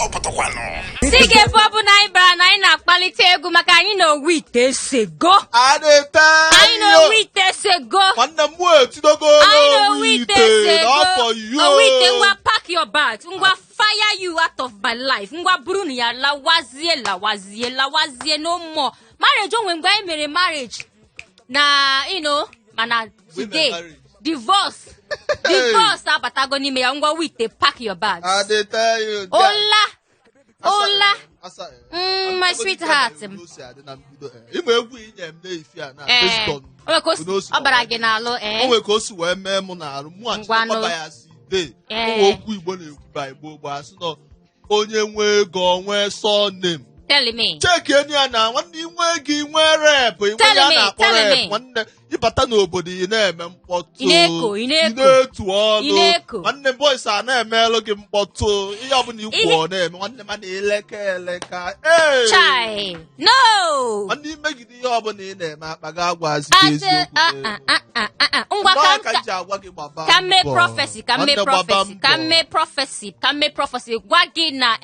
Ọ pụtakwanụ. Si gị ebe ọ bụla anyị bara na anyị na-akpalite egwu maka anyị na owu ite esego. Adịte. Anyị na owu ite esego. Nwanne m, mụ etidogo Anyị na owu ite esego. n'afọ yo. Owu ite, ngwa, pack your bags, ngwa, fire you out of my life. Ngwa, buru na ya lawazie, lawazie, lawazie. No more marriage. Onwe mgbe anyị mere marriage na mana today marriage. Divorce, divorce abatago n'ime ya. Ngwa, wite, pack your bags. Adịte yo. Ola ola. My sweetheart. Ịma egwu inye m na-efi a na based on O nwere ka ọ bara gị n'alụ ee. O nwere ka o si wee mee mụ na arụ mụ. Ngwanụ. Achịkọba ya si dee. Onwe okwu Igbo na-ekwu ba Igbo gboo, asị nọ onye nwee ego nwee surname. Tell me. Cheki enyi ya na nwanne, inwe ego, inwe rep, inwe Tell ya me, na-akpọ tell rep. me. Nwanne, ịbata n'obodo, ị na-eme mkpọtụ. Ị na-eko, ị na-eko. Ị na-etu ọnụ. Ị na-eko. Nwanne, boys a na-emelụ gị mkpọtụ, ihe ọbụla ikwu ọ na-eme. Nwanne, ma na-eleka eleka. Ee. Chai, no. Nwanne, imegide ihe ọbụla ị na-eme, akpa gị agwazi gị Asị, eziokwu. ah, ah, ah, ah, ah, ah. Ngwa, Ndị ka aka ji agwa gị gbaba ka m mee mbọ. prophecy, ka m mee Nwanne, gbaba prophecy, ka m mbọ. mee prophecy, ka m mee prophecy, gwa gị na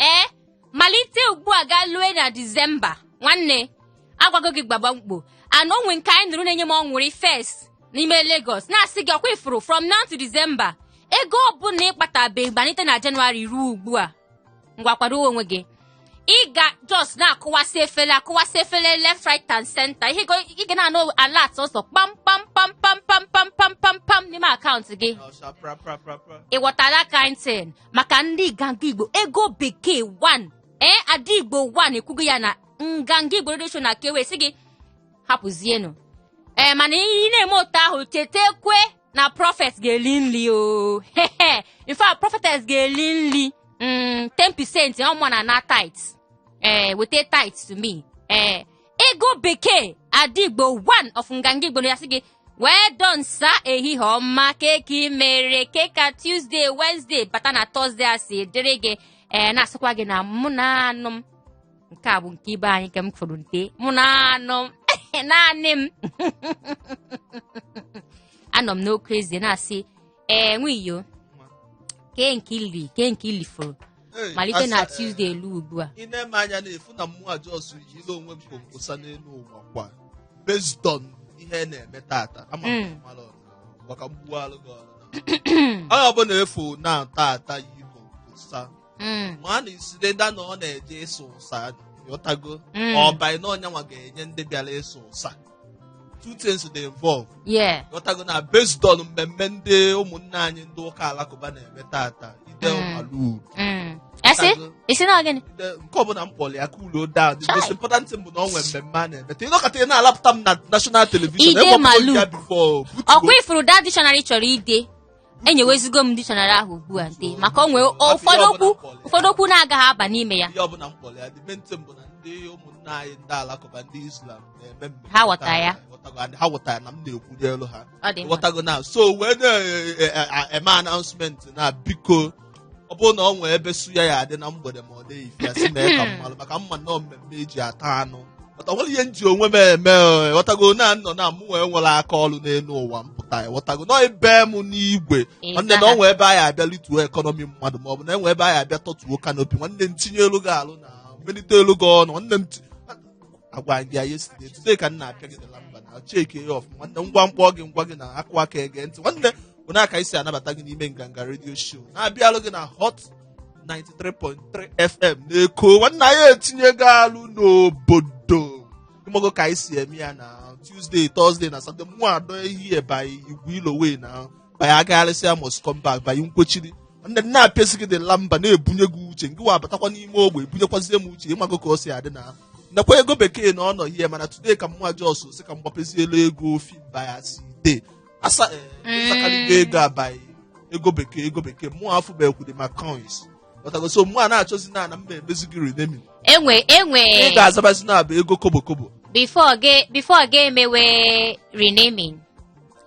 malite ugbu a gaa lue na Disemba. Nwanne, agwago gị gbaba mkpo ana onwe nke anyị nụrụ na-enye m ọṅụrị first n'ime Lagos, na-asị gị ọkwa ifuru from now to December, ego ọbụla ịkpatabeghị malite na Jenụwarị ruo ugbu a, ngwa, kwado onwe gị. Ị ga just na-akụwasị efere, akụwasị efere left, right and center. Ihe ị ga na-anụ alert ọsọ kpam kpam kpam kpam kpam kpam kpam kpam kpam n'ime akaụntụ gị. Ọsha, pra pra pra pra. Ị ghọtara kind thing maka ndị Nganga Igbo, ego bekee 1, ee, ada Igbo 1 ekwugo ya na Nganga Igbo Radio Show na kewe sị gị hapụzienụ. Ee, mana ị na-eme otu ahụ, chetakwe na prophet ga-eli nri o. In fact, prophetess ga-eli nri 10% ọmụ na na tithe. Ee, weta tithe to me. Ee, ego bekee, ada Igbo 1 of Nganga Igbo ya sị gị well done sir, ehihie ọma, keke mere keka Tuesday, Wednesday, bata na Thursday, a sị dịrị gị. Ee, na-asịkwa gị na mụ na anụ m nke a bụ nke ibe anyị nke m fụrụ nte mụ na anụ m naanị m anọ m n'okwu eze na-asị ee, nwiyo kee nke ili, kee nke ilifuru. Hey, malite na asa, Tuesday elu ugbu a. Ị na-eme anya na-efu na mmụọ just yiri onwe m konkosa n'elu ụwa kwa based on ihe na-eme tata. Ama m mara ọna, maka mgbualụ gị ọrụ na onye ọbụla efu na tata yi konkosa ma a na-esireda na ọ na-eje ịsụ ụsa, ghọtago? Ọ by na ọnyanwa ga-enye ndị bịara ịsụ ụsa. Two things dey involve. Ghọtago? Na based on mmemme ndị ụmụnne anyị ndị ụka alakụba na-eme tata, ide malud. Esi isi na gịnị? Nke ọbụla m kpọrọ ya, cool down. The Chai. most important thing bụ na ọ nwere mmemme a na-eme. Ịnọkọta ị na-alapụta m na national television. Ide Ewepụgo Maluk. ya before butuo. Ọkwa ifuru that dictionary chọrọ ide, enyewezigo m dictionary ahụ ugbu a nte maka o nwee ụfọdụ okwu, ụfọdụ okwu na-agaghị aba n'ime ya. Ihe ọbụla m kpọrọ ya, the main thing bụ na ndị ụmụnne anyị ndị alakụba, ndị Islam na-eme mmemme Ha ghọtara ya. Ghọtago? And ha ghọtara na m na-ekwu n'elu ha. Ọ dị mma. Ghọtago? Na so wee na-eme announcement na biko, ọ bụrụ na ọ nwee ebe suya ya adị na mgbede ma ọ dịghị ife ya si mee ka mmalụ maka mma nnọọ mmemme eji ata anụ. But ọ nwere ihe m ji onwe m eme o, ghọtago? Na nọ na mụ wee nwere aka ọrụ n'elu ụwa m pụta, ghọtago? Nọ ebe m n'igwe, nwanne, na ọ nwee ebe anyị abịa lituo economy mmadụ, ma ọ bụ na enwe ebe anyị abịa tọtuo canopy. Nwanne m, tinye elu gị alụ na melite elu gị ọnụ. Nwanne m, agwa gị ya yesterday, today ka m na-apịa gị dala mba na cheki ya ọfụma. Nwanne, ngwa, mkpọ gị, ngwa gị na akụ aka ege ntị. Nwanne, onye aka isi anabata gị n'ime Nganga Radio Show na-abịalụ gị na Hot 93.3 FM na-eko. Nwanne, anyị etinyego alụ n'obodo ịmago ka anyị si eme ya na Tuesday, Thursday na Sunday. Mụ adọ ehihie by igwe ilowe na by agagharịsịa must come back by nkwechiri. Nwanne m, na-apịasị gị dị lamba, na-ebunye gị uche ngị wa abatakwa n'ime ogbe, ebunyekwazie m uche. Ịmago ka o si adị na nakwa ego bekee na ọ nọ hie, mana today ka mụ just sị ka m gbapezielu ego ofi by as e dey asa ịsakarịgo ego abaghị ego bekee, ego bekee mụ afụbekwude ma coins, ghọtago? So mụ a na-achọzi na ana mba emezi gị renaming. Enwe enwe. Ị ga-azabazi na abụ ego kobo kobo. Before gị emewe renaming,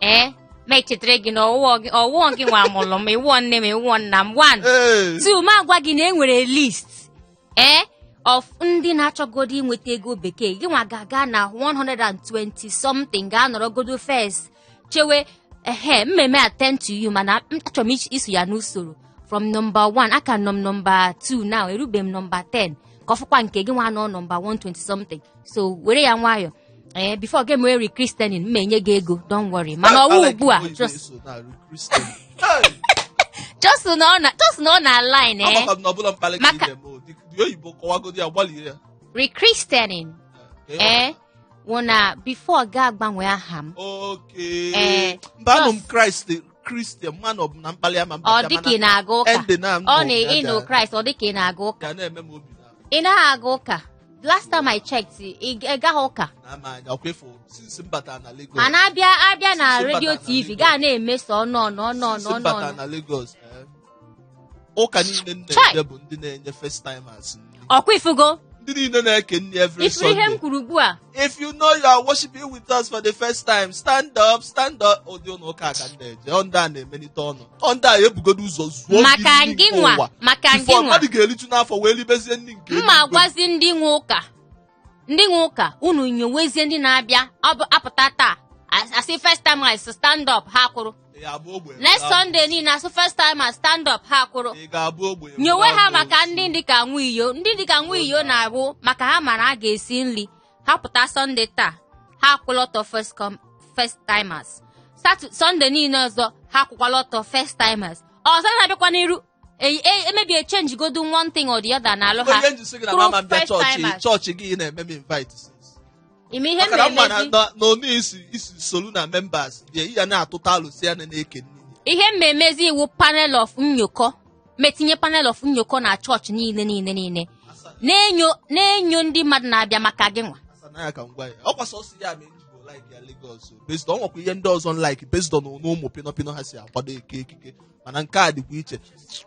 ee, ma echetara gị na ọwụọ gị nwa mụrụ m, ịwụọ nne m, ịwụọ nna m. One, two, ma gwa gị na e nwere list of ndị na-achọgodo inweta ego bekee. Gị nwa ga-aga na 120 something ga-anọrọgodo first chewe ehe mmemme attend to you, mana achọrọ m iso ya n'usoro. From number 1 aka nọ m number 2 now, erube m number 10 ka ọ fụkwa nke gị nwa nọ number 120 something. So were ya nwayọ. Ee, before gị mere rechristening, m enye gị ego, don't worry. Mana ọwụ ugbu a, just just na ọ na just na ọ na line eh. Amakwa m na ọbụla mkparị ka ị Maka- na-eme o. Dị oyibo kọwagodi ya, gbalie ya. Rechristening ee wụ na before ga agbanwe aha m. Okay. Eh, Mba, anụ m just- Kraịst, Kristian, man ọ bụ na mkpali ama Ọ dị ka ị na-aga ụka. Ending na m Ọ bụ na ya ịnụ Kraịst, ọ dị ka ị na-aga ụka. Ga na-eme m obi na Ị naghị aga ụka. Last time I checked, ị gaghị ụka. Na ama anya ọkwa ịfụ since m batara na Lagos. Mana abịa abịa na Since m redio batara na TV Lagos. gaa na-eme sọ ọnụ ọnụ ọnụ ọnụ Since m ọnụ batara ọnụ. na Lagos, ụka niile m Chai! na-eje bụ ndị na-enye first timers nri. Ọkwa ifugo. Ndị niile na-eke nri every Ifuru ihe m Sunday. kwuru ugbu a. If you know you are worshiping with us for the first time, stand up, stand up. Ụdị ụlọ ụka ka m na-eje. Ọ ndị a na-emelite ọnụ. Ọ ndị a ebugodo ụzọ zuo gị Maka nri ngị nke nwa, ụwa. maka ngị Before nwa. mmadụ ga-eriju n'afọ wee libezie nri nke Mma eluigwe. gwazi ndị nwe ụka, ndị nwe ụka, unu nyowezie ndị na-abịa. Ọ bụ apụta taa, asị first timers stand up, ha kwụrụ. Ị ga-abụ ogbenye. Next Sunday niile asụ first timers stand up, ha kwụrụ. Ị ga-abụ ogbenye. Nyowe ha maka ndị dịka nwiyo, ndị dịka nwiyo na-abụ maka ha mara a ga-esi nri. Ha pụta Sunday taa, ha akwụla ọtọ, first come first timers. Sunday niile ọzọ, ha akwụkwala ọtọ, first timers ọzọ na-abịakwa n'iru. Emebie change godu one thing or the other na alụ ha. Onye njisi gị na True mama mbịa first chọọchị timers. chọọchị gị ị na-eme m invite since. Ime ihe m Maka na mma na na-emezi na onu isi solu na members dị ya na-atụta alụsị ya na-eke nri. Ihe m na-emezi iwu panel of nyokọ, metinye panel of nyokọ na chọọchị niile niile niile, na-enyo na-enyo ndị mmadụ na-abịa maka gị nwa. Asa na ya ka m gwa ya, ọkwa sọsọ ya mee njibo like ya Lagos o. Based on nwekwa ihe ndị ọzọ m like based on ụnụ ụmụ pịnọ pịnọ ha si akwado eke ekike, mana nke a dịkwa iche.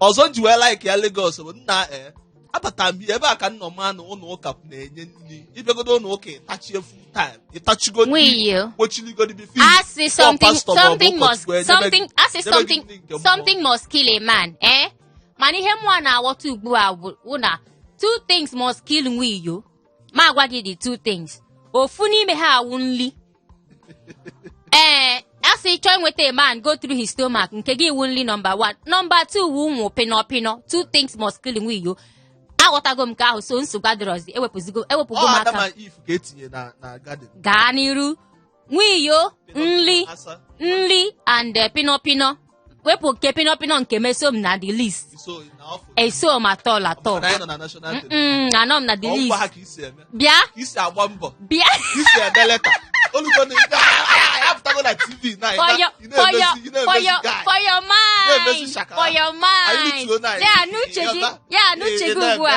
Ọzọ m ji wee like ya Lagos bụ nna ee abata m ebe a ka nnọ ma na ụlọ ụka na-enye nri. Ịbịagodo ụlọ ụka, ịtachie full time, ịtachigo nri, Nwiyo. kpochiligodi before Asị something pastor ma ọ bụ something must ụkọchukwu enyebe something asị nyebe gị something nri nke mmụọ. Something must kill a man, eh? Mana ihe mụa na-aghọta ugbu a bụ na two things must kill nwiyo. Ma agwa gị the two things, ofu n'ime ha awụ nli. Ee, asị chọọ inweta a man, go through his stomach. Nke gị wụ nli number one, number two wụ ụmụ pịnọ pịnọ. Two things must kill nwiyo. Aghọtago m nke ahụ, so nsogbu adịrọzi, ewepụzigo, ewepụgo Ọ m Adam aka. and Eve ka etinye na garden. Gaa n'iru, nwiyo, nli. Asa. Nli and pịnọ pịnọ. Wepụ nke pịnọ pịnọ, nke meso m na the list. So na ọfụ. Eso m atọl atọl. Maka na anyị nọ na national television. Anọ m na the Ọ list. ngwa ha ka isi eme. Bịa. Ka isi agba mbọ. Bịa. Ka isi ede leta. Olugo na ị apụtago na TV na For your ị for your na-emezi ị for na-emezi your guy. for your Na-emezi mind shakara. for your Anyị mind rituo na ya n'uche gị, ya n'uche gị ugbu a.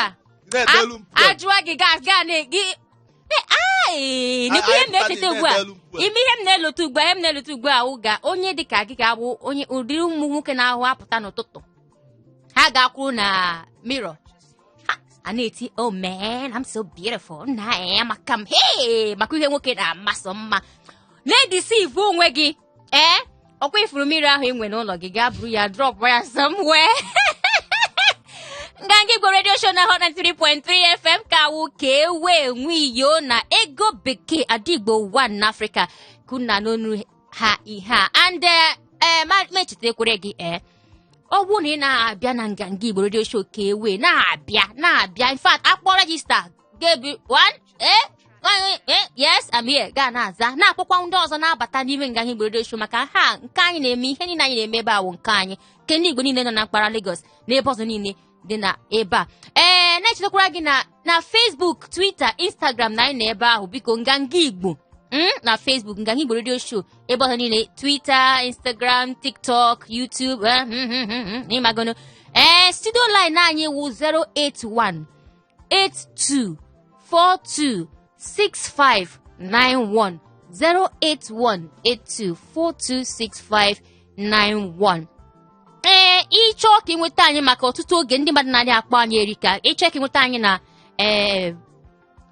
Ị na-edelu m poem. Ajụwa gị, gaa na gị. Ai, nekwa ihe m na-echeta ugbu a. Na-edelu m poem. Ime ihe m na-elote ugbu a, ihe m na-elote ugbu a wụ ga onye dịka gị ga-abụ onye ụdịrị ụmụ nwoke na-ahụ apụta n'ụtụtụ, ha ga-akwụrụ na mirror, ha a na-eti, "Oh man, I'm so beautiful, nna ya maka m, hey," maka ihe nwoke na-amasị mma na-edeceive onwe gị. Ee, ọkwa ifuru mmiri ahụ enwe n'ụlọ gị, gaa buru ya drop ya somewhere. Nganga Igbo Radio Show na Hot 93.3 FM ka wụ ka ewe nwiyo na ego bekee Adigbo 1 n'Africa kuna n'onu ha ihe a. And ma echetakwere gị, ee, ọ bụrụ na ị na-abịa na Nganga Igbo Radio Show ka ewe na-abịa na-abịa, in fact, akpọ register ga-ebi one, eh, eh, yes, I'm here, gaa na-aza, na-akpọkwa ndị ọzọ na-abata n'ime Nganga Igbo Radio Show, maka ha nke anyị na-eme, ihe niile anyị na-eme ebe a wụ nke anyị, nke ndị Igbo niile nọ na mpaghara Lagos na ebe ọzọ niile dị na ebe a. Ee, na-echetakwara gị na Facebook, Twitter, Instagram na anyị nọ ebe ahụ. Biko, Nganga Igbo na Facebook, Nganga Igbo Radio Show, ebe ọzọ niile, Twitter, Instagram, TikTok, YouTube, ịmagono. Ee, studio line anyị wụ 081 82 42 6591, 081 82 42 6591. Ee, ịchọọ ka ị nweta anyị, maka ọtụtụ oge ndị mmadụ na-adị akpọ anyị erika, ịchọọ ka ị nweta anyị na ee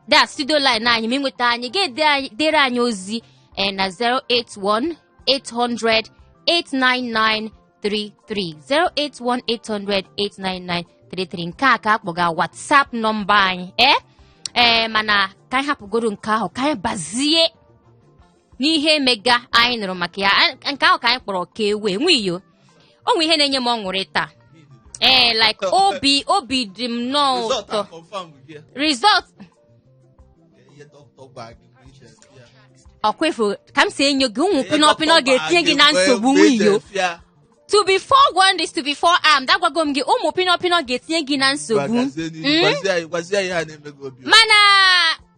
da studio line anyị, ma ịnweta anyị, ga-edere anyị ozi ee na 081 800 89933, 081 800 89933. Nke a ka akpọga WhatsApp nọmba anyị. Ee, mana ka anyị hapụgoro nke ahụ, ka anyị bazie n'ihe mega anyị nụrụ maka ya. Nke ahụ ka anyị kpọrọ ka ewe nwiyo. O nwe ihe na-enye m ọṅụrị taa. Ee, like obi dị m nnọọ Result ụtọ. a confirm gị ya. Result. Ihe dọkịta gwa gị mgbe ị jere ya. Ọkwa efu ka m si enyo gị ụmụ Ihe pịnọ pịnọ dọkịta gwa ga-etinye gị gị na nsogbu mgbe ị nwiyo. jere ya. To be forewarned is to be forearmed. Agwago m gị, ụmụ pịnọ pịnọ ga-etinye gị na nsogbu. Gwazie n'ihu, gwazie anyị ihe a na-eme gị obi ụtọ. Mana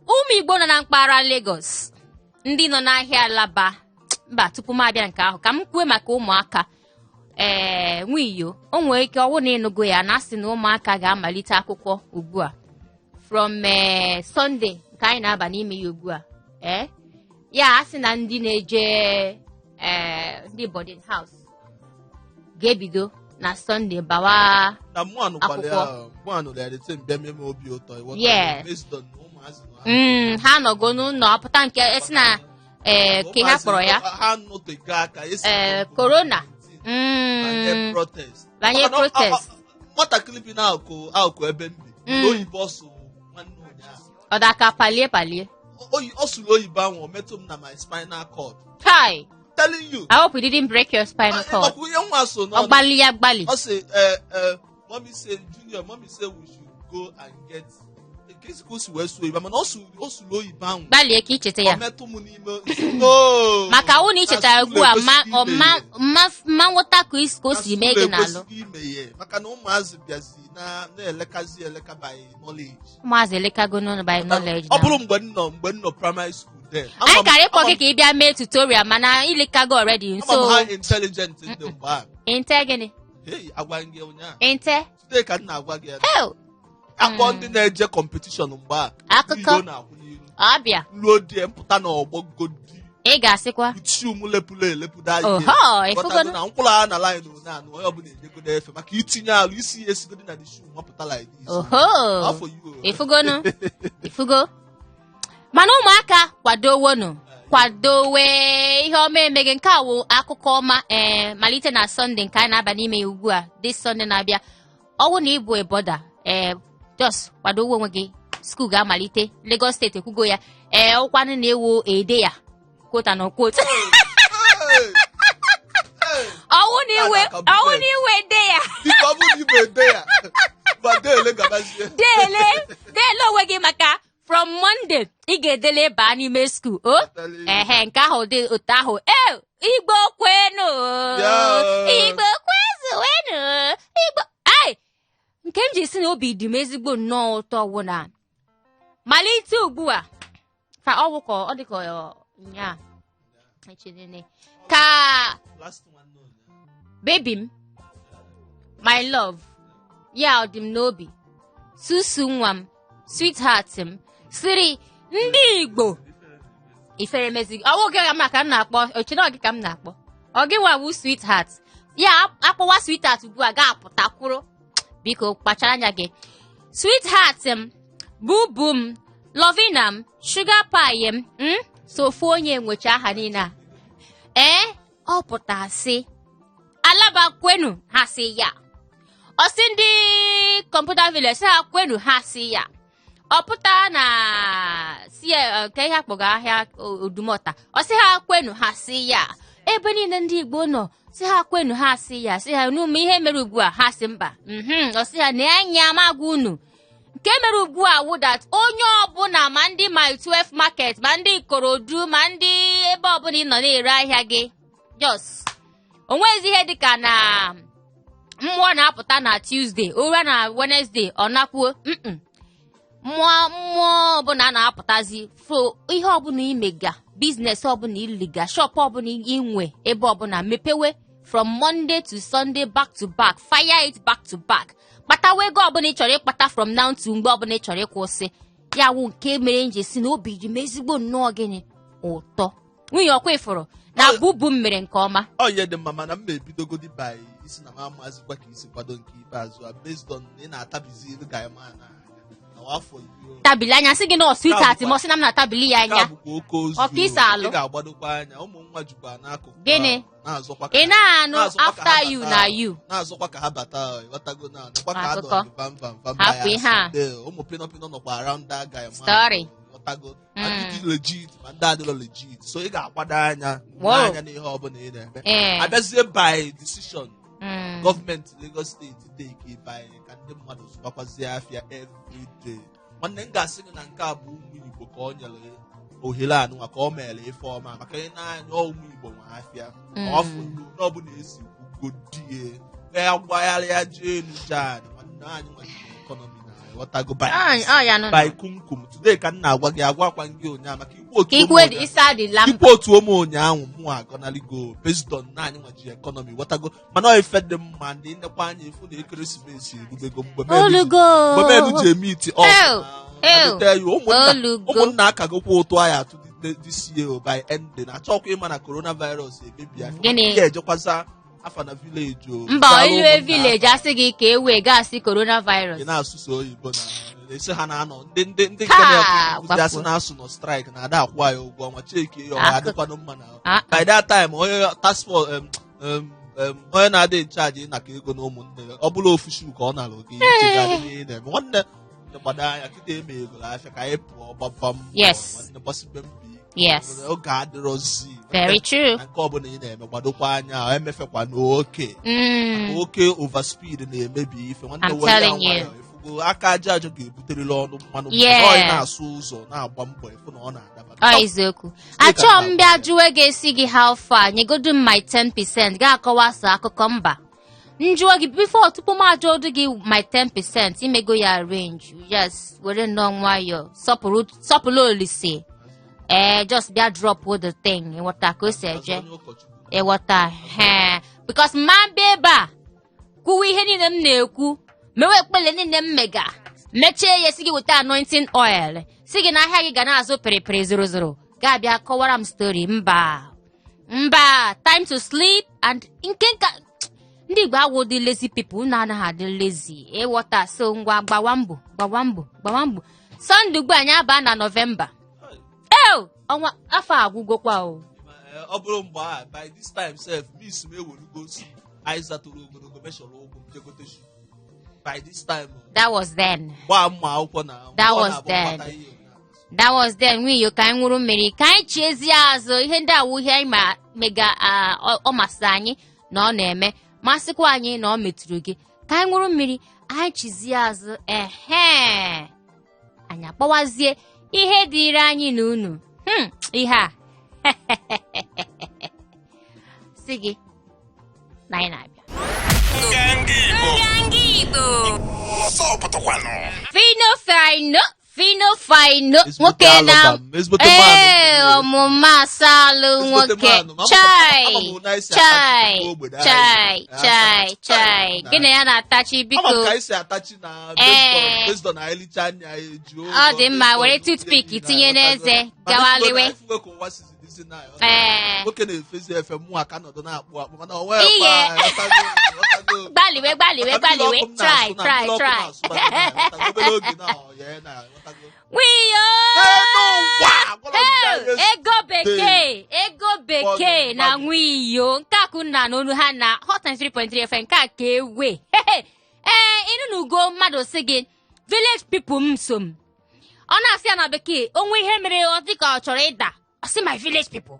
ụmụ Igbo nọ na mpaghara Lagos, ndị nọ n'ahịa Alaba, mba, tupu m abịa nke ahụ, ka m kwue maka ụmụaka. Ee, nwiyo, o nwere ike ọwụ na ịnụgo ya na asị na ụmụaka ga-amalite akwụkwọ ugbu a from Sunday nke anyị na-aba n'ime ya ugbu a. Ee, ya asị na ndị na-eje ndị boarding house ga-ebido na Sunday bawa Na mụ anụkwala ya. akwụkwọ. Mụ anụrụ ya dete mbịa mee m obi ụtọ, ịghọta? Based on na ụmụazị nọ. Ha nọgo n'ụlọ apụta nke esi na ee ka ha kpọrọ ya. Ha nọtego aka esi Ee, corona. Banye protest. Banye Maka na protest. Nwatakịrị bi n'akụkụ akụkụ ebe m bi, oyibo ọ sụrụ nwanne ụnyaahụ, Ọ daka palie palie. Ọ sụrụ oyibo ahụ, ọ metụ m na my spinal cord. Kai. Telling you. I hope you didn't break your spinal cord. Ọkwa ihe nwa so Ọ n'ọnụ. gbalị ya gbalị. Ọ sị, mommy say, junior, mommy say we should go and get ka esi ka o si wee sụọ oyibo, mana ọ sụrụ oyibo ahụ. Gbalịe ka icheta ya. Ọ metụ m n'ime, no. Maka ọ na ichetara ugbu a, ma Na ọ ma ma ma nghọta ka o si mee gị n'alụ. Ekwesịghị imeghe maka na ụmụazị bịazi na na-elekazi eleka by knowledge. Ụmụazị elekago n'ụlọ by knowledge. Ọ Na bụrụ mgbe m nọ primary school then, anyị kara ịkpọ gị ka ị bịa mee tutorial, mana ilekago already. Ama m So ha intelligent ndị mgbe a. Inte gịnị? Hey, agwa gị ụnyaahụ. Inte? Today ka m na-agwa gị ya. Hell. Akpọ ndị na-eje competition mgbe a, Akụkọ. Ndị na-akwụ n'iru. Ọbịa. Ruo die mpụta na ọgbọ godi. Ị ga-asịkwa. Uchi m lepụla elepụ da ihe. Oho, ịfụgodu. Na mkpụrụ a na line one anụ onye ọbụla enyegodo efe maka itinye alụ isi ya esigodi na the shoe mapụta like this. Oho. Afọ you. Ifugonu, ifugo. Mana ụmụaka, kwadowonu, kwadowe. Ihe ọma emeghị nke a wụ akụkọ ọma. Ee, malite na Sunday nke anyị na-aba n'ime ya ugbu a, this Sunday na-abịa, ọwụ na ịbụ eboda, ee, just kwadowe onwe gị, school ga-amalite. Lagos Steeti ekwugo ya. Ee, ọkwanụ na-ewu ede ya, quote and unquote. Hey! Hey! Ọwụ na iwe, ọwụ na iwe ede ya. Biko, ọ bụrụ na igbo ede ya, gwa deele gabazie. Deele, deele onwe gị, maka from Monday ị ga-edele baa n'ime school o. Ehe, nke ahụ dị otu ahụ. E, Igbo kwenu! Igbo kwezuwenu! Igbo ai, nke m ji si na obi dị m ezigbo nnọọ ụtọ wụ na malite ugbu a ka ọ wụ ka ọ dị ka ọ nya echenene ka Last one, no, no. Baby m, my love, ya ọ dị m n'obi, susu nwa m, sweetheart m, siri ndị Igbo ifere mezi ọwụ gị ka m na-akpọ ochena gị ka m na-akpọ ọ gị nwa bụ sweetheart ya. Akpọwa sweetheart ugbu a ga-apụta kwụrụ. Biko kpachara anya gị. Sweetheart m, bubu m, lovina m, sugar pie m, so ofu onye nwecha aha niile a. Ee, ọ pụta sị Alaba kwenu, ha sị ya. Ọ sị ndị Computer Village sị ha kwenu, ha sị ya. Ọ pụta na si nke ihe akpọga ahịa Odumọta, ọ sị ha kwenu, ha sị ya. Ebe niile ndị Igbo nọ, sị ha kwenu, ha sị ya. Sị ha n'ụmụ ihe mere ugbu a, ha sị mba. Ọ sị ha na anya magwa unu nke mere ugbu a wụ that onye ọbụla, ma ndị Mile 12 Market, ma ndị Ikorodu, ma ndị ebe ọbụla ị nọ na-ere ahịa gị, just onwezi ihe dịka na mmụọ na-apụta na Tuesday, ụra na Wednesday, ọ nakwuo. Mmụọ, mmụọ ọbụla na-apụtazi fro ihe ọbụla imega, business ọbụla iliga, shop ọbụla inwe, ebe ọbụla mepewe from Monday to Sunday, back to back, fire it back to back. Kpatawa ego ọbụla ị chọrọ ịkpata from now to mgbe ọbụla ị chọrọ ịkwụsị ya. Wụ nke mere nji si na obi dị m ezigbo nnọọ gịnị ụtọ. Nwunye ọkwa ifuru na bubu m mere nke ọma. Ọ ihe dị mma, mana m ma ebidogodi by isi na m amazikwa ka isi kwado nke ikpeazụ a, based on na ị na-atabizi ilu ga ema na na afọ iri. Tabili anya sị gị na sweetheart ma ọ sị na m na-atabili ya Nke a anya. bụkwa oke ozu. Ọka isi alụ. Ị ga-agbadokwa anya, ụmụ nwa jukwa n'akụkụ Gịnị? ahụ, na-azọkwa ka Ị na-anụ? na-azọkwa ka ha After you bata na ahụ. you. Na-azọkwa ka ha bata ahụ, ịghọtago na nakwa ka ha Akụkọ. dọrọ gị vam vam vam. Hapụ ihe a. Bias. Ụmụ pịnọ pịnọ nọkwa around that guy man. Story. Ịghọtago? Ma ndị dị legit ma ndị adịrọ legit, so ị ga-agbado anya anya n'ihe ọbụla ị na-eme. Abịazie by decision. Gọọmenti Lagos Steeti take by ka ndị mmadụ zụbakwazie afịa everyday. Nwanne, m ga-asị gị na nke a bụ ụmụ Igbo ka ọ nyere ohere anụnwa, ka ọ mere ife ọma, maka ị na-anya ụmụ Igbo nwe afịa. Ọfụ n'ọbụla esi kwugodie ya gbagharịa jee elu jee anị. Nwanne, anyị nwere economy na ghọtago by Ọ ya nọ. by kumkum today ka m na-agwa gị, agwakwa gị ụnyaahụ maka ikwu otu Ka ụmụ ikwe ụnyaahụ. ịsa dị lamba. Ikwu otu ụmụ ụnyaahụ, mụ agọnaligo based on na anyị nwaji economy, ghọtago. Mana ọ ife dị mma ndị nnekwa anya ifu na ekeresimesi erubego mgbe Olugo. mgbe melu ji eme iti Ew, ew, ụmụnna. Olugo. Ụmụnna akagokwa ụtụ anyị atụ this year by ending. Achọkwa ịma na coronavirus emebi afọ. Gịnị? Ga-ejekwaza afa na village o. Mba. Zara Ilue ụmụnna village afa. asị gị ka e wee gasị coronavirus. Ị na-asụsụ oyibo na esi ha na-anọ ndị nke Ha, na-ekwuzi asị gbapụ. na-asụ nọ strike na ada akwụ anyị ụgwọ ọnwa cheki ya, ọ adịkwanụ mma na Ah. by that time onye task force onye na-adị in charge ịnakọ ego na ụmụnne ya, ọ bụrụ ofu shu ka ọ nara oge iche ga-adị n'ihe ị na-eme. Nwanne, gbado anya kịta, eme ego afịa ka anyị pụọ gbaba mbọ. Nwanne, gbasibe mbọ ike. Oge adịrọzi. Very true. Na nke ọbụla ị na-eme, gbadokwa anya, emefekwa n'oke. Oke overspeed na-emebi ife, nwanne. I'm Were ya telling you. nwayọọ, ifugo aka aja aja ga-ebuterịrị ọnụ mmanụ. Yeah. Ọ ị na-asụ ụzọ na-agba mbọ ịfụ na ọ na-adaba. Ọ eziokwu. Achọọ m bịa jụwe gị, esi gị how far, nyegodu m my 10%, ga-akọwa sọ akụkọ. Mba, njụọ gị before, tupu m ajụọ gị my 10%, imego ya arrange. Yes, were nnọọ nwayọọ, sọpụrụ sọpụrụ Olise. Ee, just bịa drop the thing, ịghọta ka o si eje? Onye ụkọchukwu. Ịghọta he? Because ma bịa ebe a kwuwa ihe niile m na-ekwu, mewe ekpele niile m mega, mechie ya, si gị weta anointing oil, si gị na ahịa gị ga na-azụ pịrịpịrị zoro zoro, ga-abịa kọwara m story. Mba, mba, time to sleep. And nke nka ndị Igbo awụ dị lazy people, unu anaghị adị lazy, ịghọta? So ngwa, gbawa mbọ, gbawa mbọ, gbawa mbọ. Sọnde ugbu anyị aba na Nọvemba. Eo, ọnwa afọ agwụgokwa o. Ọ bụrụ mgbe a, by this time sef, miss m ewerugo si anyị zatụrụ ogologo meshọrọ ụgwụ m jegote shoe by this time o. That was then. Gbaa mma akwụkwọ na That ọ was na-abụ then. mgbata ihe na- That was then. Nwunye, ka anyị ṅụrụ mmiri, ka anyị chiezie azụ. Ihe ndị awụ ihe anyị ma mega ọ masị anyị na ọ na-eme, masịkwa anyị na ọ metụrụ gị. Ka anyị ṅụrụ mmiri, anyị chizie azụ. Ehe, anyị akpọwazie ihe dịịrị anyị na unu. Ihe a si gị na anyị na-abịa. Nganga Igbo. Nganga Igbo. Ọsọ pụtakwanụ. Fino fino fino fino. Ezigbote Nwoke na alụba m, ezigbote ee manụ. Ọmụma asalụ. Ezigbote Nwoke. manụ. Chai. Ama m na esi Chai. atachi ogbede anyị. Chai. Chai chai. Na- Gị na ya na-atachi. Ama m Biko. ka anyị si atachi na Ee. based on anyị licha anya anyị eji ụgwọ, Ọ dị mma, based on were ihe toothpick niile tinye anyị n'eze, ghọtago. Mana gawaliwe. ifugo ka ụwa sizi dịzi na ya. Ee. Nwoke na-efezi efe, mụ aka nọdụ na-akpụ akpụ, mana o nweghị Iye. kwa, ghọtago, ghọtago. Gbaliwe, gbaliwe. Maka mmiri Gbaliwe. ọkụ m Try. na-asụ na Try. mmiri ọkụ Try. na-asụ na obere oge na ọ ya na ghọtago. Wiyo. N'elu ụwa, agwala m ya. Hey, Yesu. ego bekee, ego bekee na Gbagụ. nwiyo nke akụ na n'olu ha na Hot 93.3 FM nke a ka ewe. Ee, ịnụ na ugo mmadụ si gị village people m so m, ọ na-asị ya na bekee, onwe ihe mere ọ dị ka ọ chọrọ ịda, ọ sị my village people.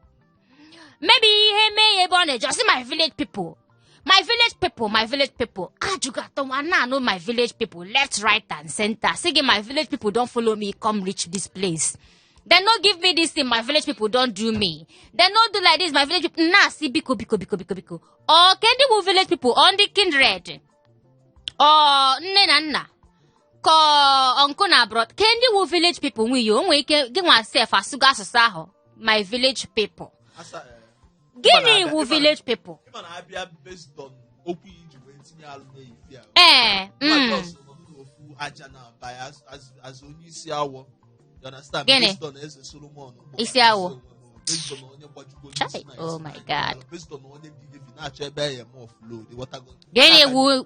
Maybe ihe mee ya ebe ọ na-eje, ọ sị my village people, my village people, my village people. Ajụghị atọ nwa na-anụ my village people left, right and center. Sị gị my village people don follow me come reach this place, they no give me this thing, my village people don do me, they no do like this, my village people. Na-asị biko, biko, biko, biko, biko, ọ ke ndị bụ village people? Ọ ndị kindred, ọ nne na nna, ka ọnkụ na abroad, ke ndị bụ village people? Nwunye, o nwere ike gị nwa sef asụgo asụsụ ahụ, my village people. Asa, Gịnị Ịma na wụ village people? Ịma na abịa based on okwu iji wee tinye alụ n'eyife a. Ee. Mma just nọdụ n'ofu aja na by as onye isi awọ. You understand? Gịnị? Based on Eze Solomon. Isi awọ. Based on onye gbajugo Chai, n'isi na oh isi my na God. Based on onye dị heavy na-achọ ebe ya eme offload. Ịghọtago?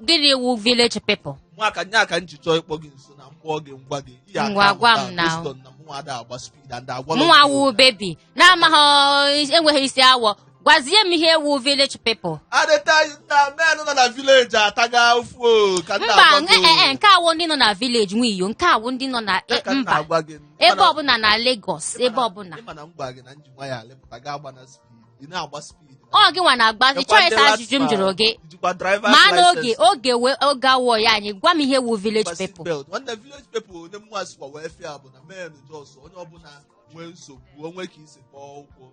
Gịnị wụ village people? Mụ aka nye aka nji chọọ ịkpọ gị nso na mkpọ gị, ngwa gị. Ihe aka Ngwa, gwa m amụta now. based on na mụ ada agba speed and agwalọ Mụnwa gị wụ oge. baby na-amaghị enweghị isi awọ, gwazie m ihe wụ village people. Adịta na men nọ na village ataga ofu o, ka nna Mba. agwa gị o. Nke awụ ndị nọ na village, nwiyo, nke awụ ndị nọ na Ya ka m mba. na-agwa gị. Ebe ọbụla na Lagos, ebe ọbụla. Ịma na m gwa gị na nji nwayọ alịpụta ga agba na speed, ị na-agba speed. Ọ gị nwa na-agbazi. Nekwa Chọọ ndị ịsa ajụjụ m LASTMA, jụrụ gị. Jikwa driver's Ma n'oge license. oge wee oge awọ ya, anyị gwa m ihe wu village Jikwa seat people. belt. Nwanne, village people onye mwa sikwa wee fịa bụ na men just onye ọbụla nwee nsogbu onwe ka isi kpọọ ụkwụ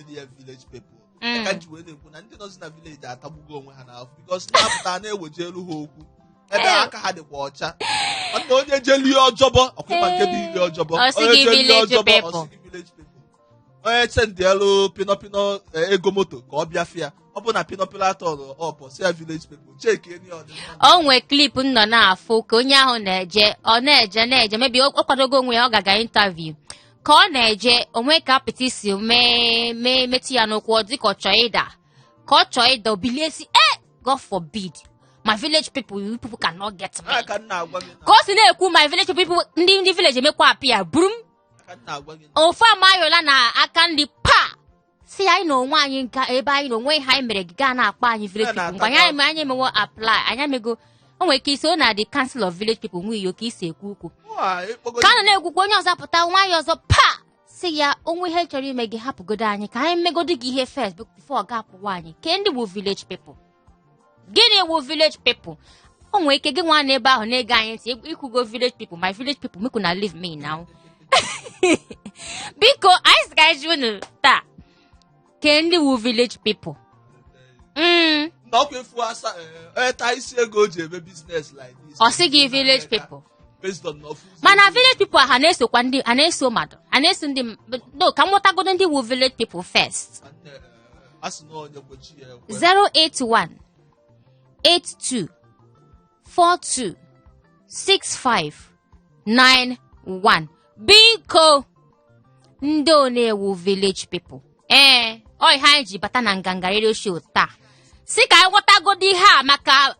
edi ya village people. Ya ka ji wee na-ekwu na ndị nọzi na village atagbugo onwe ha n'afọ because na-apụta na-ewejelu ha okwu ebe aka ha dịkwa ọcha. Nwanne, onye jelie ọjọbọ ọkwụkwa nke bụ ili ọjọbọ. Ọ sị Onye gị jelie village ọjọbọ, ọ people. sị gị village people. Onye sendịelu pinọpinọ ego moto ka ọ bịa fịa, ọ bụ na pinọpinọ atọrọ ọpọ si ya village people cheki eni ọdịmma. O nwee clip m nọ na-afụ ka onye ahụ na-eje, ọ na-eje na-eje, mebi ọ kwadogo onwe ya, ọ gaga interview. Ka ọ na-eje onwe ka apịtị si mee mee metụ ya n'ụkwụ, ọ dị ka ọ chọọ ịda, ka ọ chọọ ịda, o bilie si, "Eh, God forbid, my village people, you people cannot get me." Aka m na-agwa gị na Ka o si na-ekwu "my village people", ndị village emekwa apị ya buru m. Aka m na-agwa gị na Ofu amayola na aka nri pa si anyị na onwe anyị nka ebe anyị na onwe ihe anyị mere gị gaa na-akpọ anyị village Ya people. na-ata. Ngwa, anyị emewo apply, anyị emego. O nwere ike iso na the council of village people nwe iyo ka isi ekwu okwu. Ụwa, ịkpọgo. Ka a nọ na-ekwukwa, onye ọzọ pụta nwayọ ọzọ pa si ya onwe ihe chọrọ ime gị, hapụgodo anyị ka anyị megodo gị ihe first before ọ ga-apụwa anyị. Ke ndị bụ village people? Gịnị wụ village people? O nwere ike gị nwa n'ebe ahụ na-ege anyị ntị ikwugo village people, "My village people, make una leave me now." Biko, anyị sị ka anyị jụ unu taa, ke ndị wụ village people? Na ọkwa efu asa onye taa isi ego o ji eme business like this. Ọ sị gị village people. Based on ofu ụzọ. Mana village people ha na-esokwa ndị ha na-eso mmadụ, ha na-eso ndị no, ka m ghọtagodo ndị wụ village people first. Nwanne, a sị na onye kwechi ya ekwe. 081 82 42 65 91. Biko, ndị onewu village people, ee, ọ ihe anyị ji bata na Nganga Radio Show taa si ka anyị ghọtagodo ihe a, maka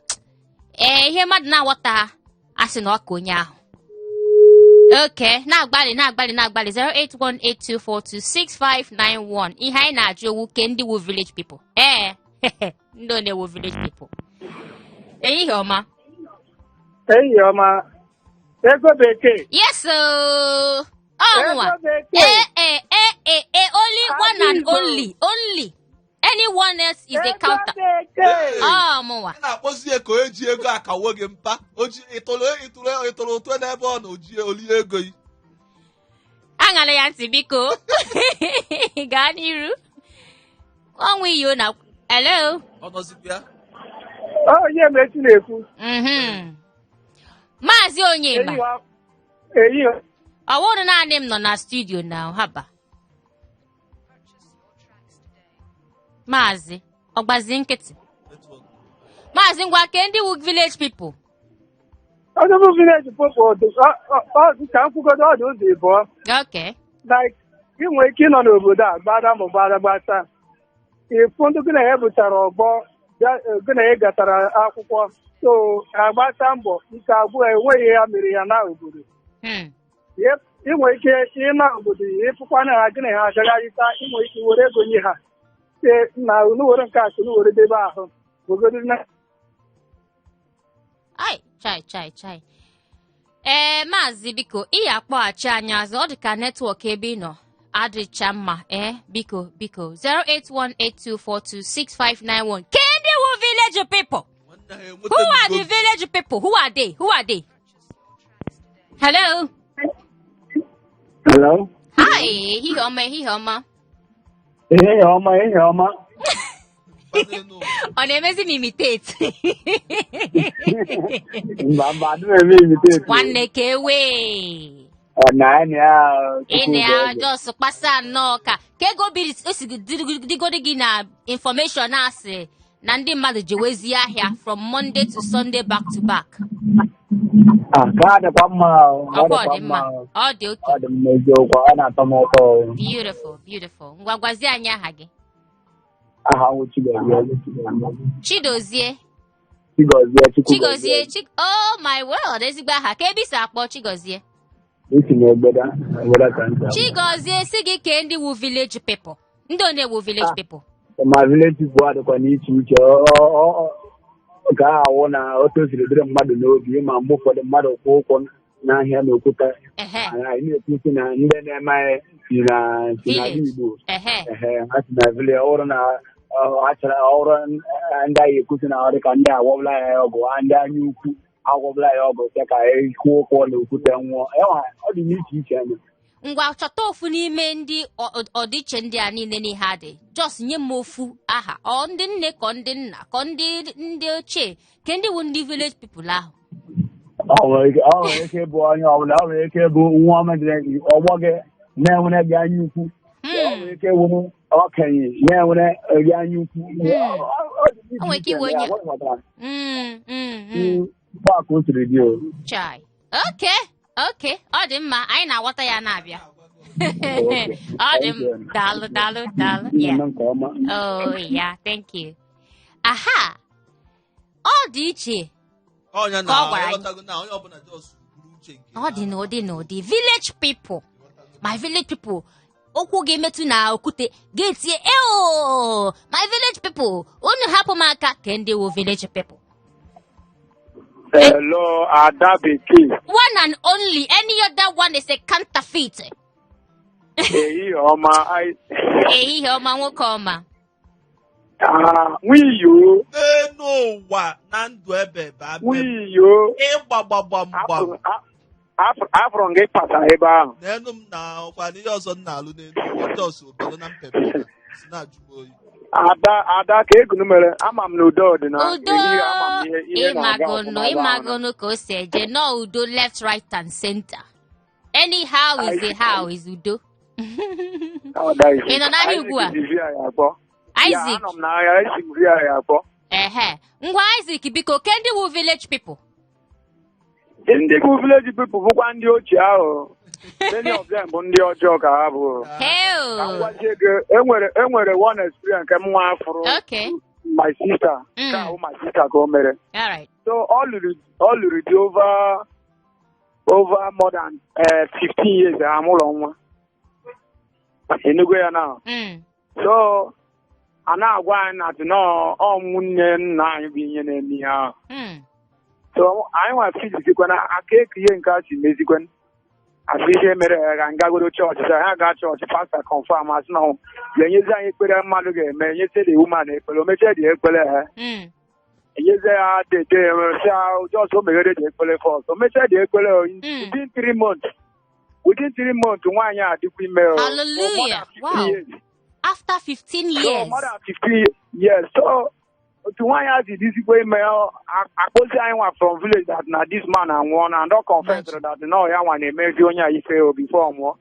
ee, ihe mmadụ na-aghọta a sị na ọ ka onye ahụ oke na-agbalị na-agbalị na-agbalị. 08182426591. Ihe anyị na-ajụ owu ke ndị wu village people. Ee, ndị onewu village people, ehihie ọma. Ehihie ọma. Ego bekee. Yes ooo, ọnwa. Ego bekee. Ee ee ee ee ee, only one and Igbo. only, only anyone else is a Ego counter. bekee. Ọmụnwa. A na-akpọzi ya ka o ji ego akawo gị mpa o ji ịtụrụ ịtụrụ ịtụrụ ụtụ n'ebe ọ na oji olie ego yi. Aṅala ya ntị, biko gaa n'iru ọnwa iyo na hello. Ọ nọzikwa ya. Onye mechi na-ekwu. Maazị Onyema. Ehihie. Ọ wụrụ naanị m nọ na studio na haba. Maazị ọgbazi nkịtị. Network. Maazị, ngwa, ke ndị wu village people? Onye bụ village people ka m kwugodo, ọ dị ụzọ ịbụọ. Like, ị nwere ike ịnọ n'obodo a gbada ma gbada gbasa. Ịfụ ndị gị na ya buchara ọgbọ gị na ya gatara akwụkwọ, so agbasa mbọ ike agwụ ya, enweghị ya mere ya na obodo. Ị nwere ike ịna obodo ịfụkwana ha gị na ha agagharịta, ị nwere ike were ego nye ha sị na unu were nke a ka unu were debe ahụ ogodo na. Ai, chai chai chai. Ee, maazị, biko, ị ya akpọghachi anyị azụ. Ọ dị ka network ebe ị nọ adịcha mma. Ee, biko biko, 08182426591. Ke ndị wu village people? Nwanne ha. Who are the Enwetago. village people? Who are they? Who are they? Hello? Hello. Hi, ehihie ọma, ehihie ọma. Ehihie ọma, ehihie ọma. Ọ na-emezi m imitate. Mba mba, adịghị eme imitate. Nwanne, ka ewee. Ọ na anyị ya. Ị Chukwu na bụ eze. just kpasa nnọọ ka ego biri o si dịgodi gị na information asị na ndị mmadụ ji wezie ahịa from Monday to Sunday back to back. Ah, ka ọ dịkwa mma o, ọ Ọkwa ọ dịkwa dị mma. mma o. Ọ dị oke. Ọ dị mma eziokwu, ọ na-atọ m ụtọ o. Beautiful, beautiful. Ngwa, gwazie anyị aha gị. Aha m Chigozie. Chidozie. Chigozie, Chukwu. Chigozie. Chi, oh my word, ezigbo aha. Ka ebe isi akpọ, Chigozie? Esi na Egbeda, Egbeda ka ntị akpọ. Chigozie, si gị kee ndị wu village people, ndị ọ na-ewu village people. Ma village people adịkwa n'iche iche. Ka a awụ na o toziri dịrị mmadụ n'obi, ma mgbe ụfọdụ mmadụ kwụ ụkwụ n'ahịa na okwute. Anyị na-ekwu sị na ndị na-eme anyị si na si n'ala Village. Igbo. Ehe. Ehe, ha si na village, ọ bụrụ na Achọrọ ọrụ ndị agha ekwusi na ọ dị ka ndị agwọbụla ya ọgwụ, ndị anya ukwu agwọbụla ya ọgwụ sị ka kwụọ ụkwụ na okwute nwụọ. Enwe ọ dị n'iche iche anya. Ngwa, chọta ofu n'ime ndị ọdịiche ndị a niile n'ihe a dị. Just nye m ofu aha, ọ ndị nne kọ ndị nna kọ ndị ochie ke ndị wụ ndị village people ahụ. Ọ nwere ike ịbụ onye ọbụla, ọ nwere ike ịbụ nwa ọma dị ọgbọ gị na-enwere gị anya ukwu, ọ nwere ike ịwụ okenye na-enwere gị anya ukwu. Ọ dị O nwere ike n'iche iwe iche onye ya, ghọtara. Mm. Mgbe a ka o siri dị o. Chai, okay, ọ dị mma, anyị na-aghọta ya na-abịa. Okay. Ọ dị Thank m you. Daalụ, daalụ, daalụ, yeah. Na-eme nke ọma. Oh yeah, thank you. Aha, ọ dị iche Ọnya ka na ọ gwara anyị. ịghọtago na onye ọbụla just buru uche nke Ọ dị n'ụdị n'ụdị. Village people, my village people, okwu ga-emetụ na okwute ga-etie, eo, my village people, unu hapụ m aka. Ke ndị wụ village people? Hello, Ada Bekee. One and only, any other one is a counterfeit. Ehihie ọma. Ehihie ọma, nwoke ọma. Ah, nwiyo. N'elu ụwa na ndụ ebe ebe abe. Nwiyo. Ịgbagbagba. Afụrụ m gị pasa ebe ahụ. N'elu m na ọkwa n'ihe ọzọ m na-alụ n'elu ụwa, just obere na mpempe si na-ajụ m oyi. Ada, Ada, ka egunu mere, ama m na udo dị na Udo. ehihie, ama m ihe na-aga Ịmagonu ọfụma ebe ahụ. Ịmagonu ka o si eje nọ, udo left, right and center, anyhow is the how is udo. Oh, that is Ị nọ n'ahịa ugbu a? Isaac si VI akpọ. Ya, Isaac. anọ m n'ahịa, esi m VI akpọ. Ehe, ngwa Isaac, biko, ke ndị wụ village people? Ndị bụ village people bụkwa ndị ochie ahụ. Many of them bụ ndị ọjọọ ka ha bụ. Hell. Ka m gwazie gị, enwere one experience nke m nwa afụrụ. My sister, ka ahụ my sister ka o mere. All right. So ọ lụrụ di over more than 15 years, amụrụ nwa. Enugo ya now. So a na-agwa anyị na atị na ọ nwunye nna anyị bụ ihe na-eme ihe ahụ. So anyị nwa fizikwa na aka eke ihe nke a si mezikwe, asị ihe mere ya ga ngagoro chọọchị, sị ha gaa chọọchị, pastor confirm, asị na ga-enyezi anyị ekpere mmadụ ga-eme, enyezie the woman ekpere, o mechie dị ekpere ha, enyezie ya dede, sị just o meghere dị ekpere first, o mechie dị ekpere o, within 3 months nwaanyị a adịkwa ime o. Hallelujah. For more than 15 years. After 15 So years. more than 15 years. So otu nwaanyị a si dịzikwa ime, akpọzi anyị nwa from village that na this man anwụọ na and ọ confess that na ọ ya nwa na-emezi onye a ife o before ọ nwụọ.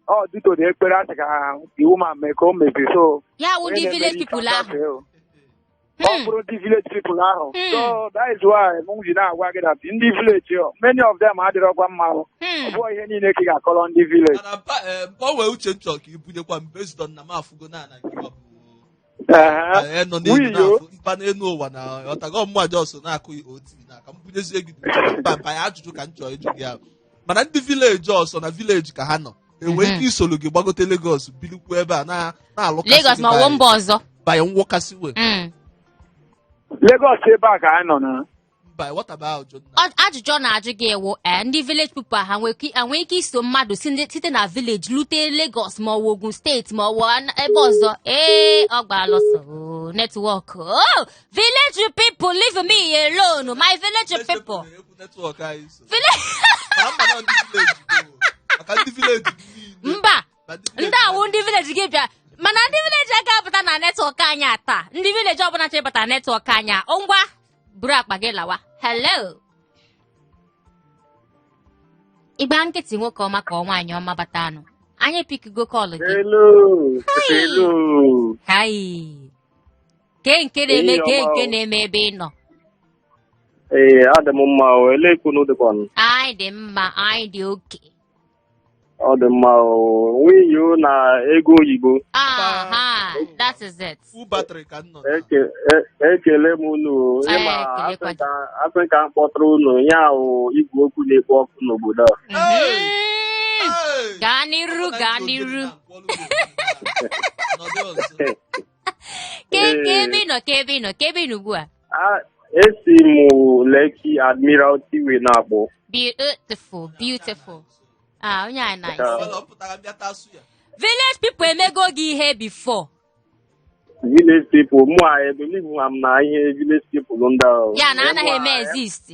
Ọ due to the ekpere asị ka the woman mee ka o meziri, so Ya wụ onye ndị village na-emeri ife people ahụ. agafee o. Ọ bụrụ ndị village people ahụ. So that is why m ji na-agwa gị that ndị village o, many of them adịrọkwa mma o. Ọ bụghị ihe niile ka ị ga-akọrọ ndị village. Mana mpa o wee uche m chọrọ ka ibunyekwa m based on na m afụgo na ana gị bụ nọ n'elu Wiyo. na-afụ mpa n'elu ụwa na ọtago mmụọ just na-akụ oti na ka m bunyezie gị uche mpa mpa ya ajụjụ ka m chọrọ ịjụ gị ahụ. Mana ndị village ọsọ na village ka ha nọ enwee ike isoro gị gbagote Lagos, birikwu ebe a na-alụkasị Lagos gị ma ọwụ mba ọzọ. Banye nwụkasị we. Lagos ebe a ka anyị nọ na. Mba, what about John? Ajụjụ ọ na-ajụ gị ewu, ndị village people ha nwee ike iso mmadụ site na village lute Lagos ma ọ wụ Ogun State ma ọ wụ ebe ọzọ? Ee, ọ gbara ọsọ. Oh, network. Oh, village people, leave me alone, my village people. Network anyị so Village mana mba na ndị village bụ maka ndị village niile. Mba. Ma ndị village Ndị awụ ndị village gị bịa, mana ndị village aga apụta na network anyị a taa. Ndị village ọbụla chọrọ ịbata network anyị a, ngwa, buru akpa gị lawa. Hello, ịgba nkịtị, nwoke ọma ka ọ nwaanyị ọma bata anụ, anyị pikigo call gị. Hello. Hello. Hai, ke nke na-eme Ehihie ke ọma nke o. na-eme ebe ị nọ? Ee, adị m mma o. Elee ka unu dịkwanụ? Anyị dị mma, anyị dị oke. Ọ dị mma o. Nwunye na ego oyibo. Aha, that is it. Full battery ka m nọ na. Ekele m unu o. Ịma Ee, ekelekwa. asị ka m kpọtụrụ unu ya o, igwe okwu na-ekpo ọkụ n'obodo a. Hey! Hey! Gaa n'iru, Ọ bụ na gaa ndị n'iru. ogene na-akwụ ọlụ gị ogene na- nọdụ ọzọ. Ke ebe ị nọ, ke ebe ị nọ, ke ebe ị nọ ugbu a? Esi m Lekki Admiralty Way na-akpọ. Beautiful, beautiful. Ah, onye a nice. Ọ pụtara bịa taa suya. Village people emego gị ihe before? Village people, mụ a believe am na ihe village people ndị ahụ. Ya na anaghị eme exist.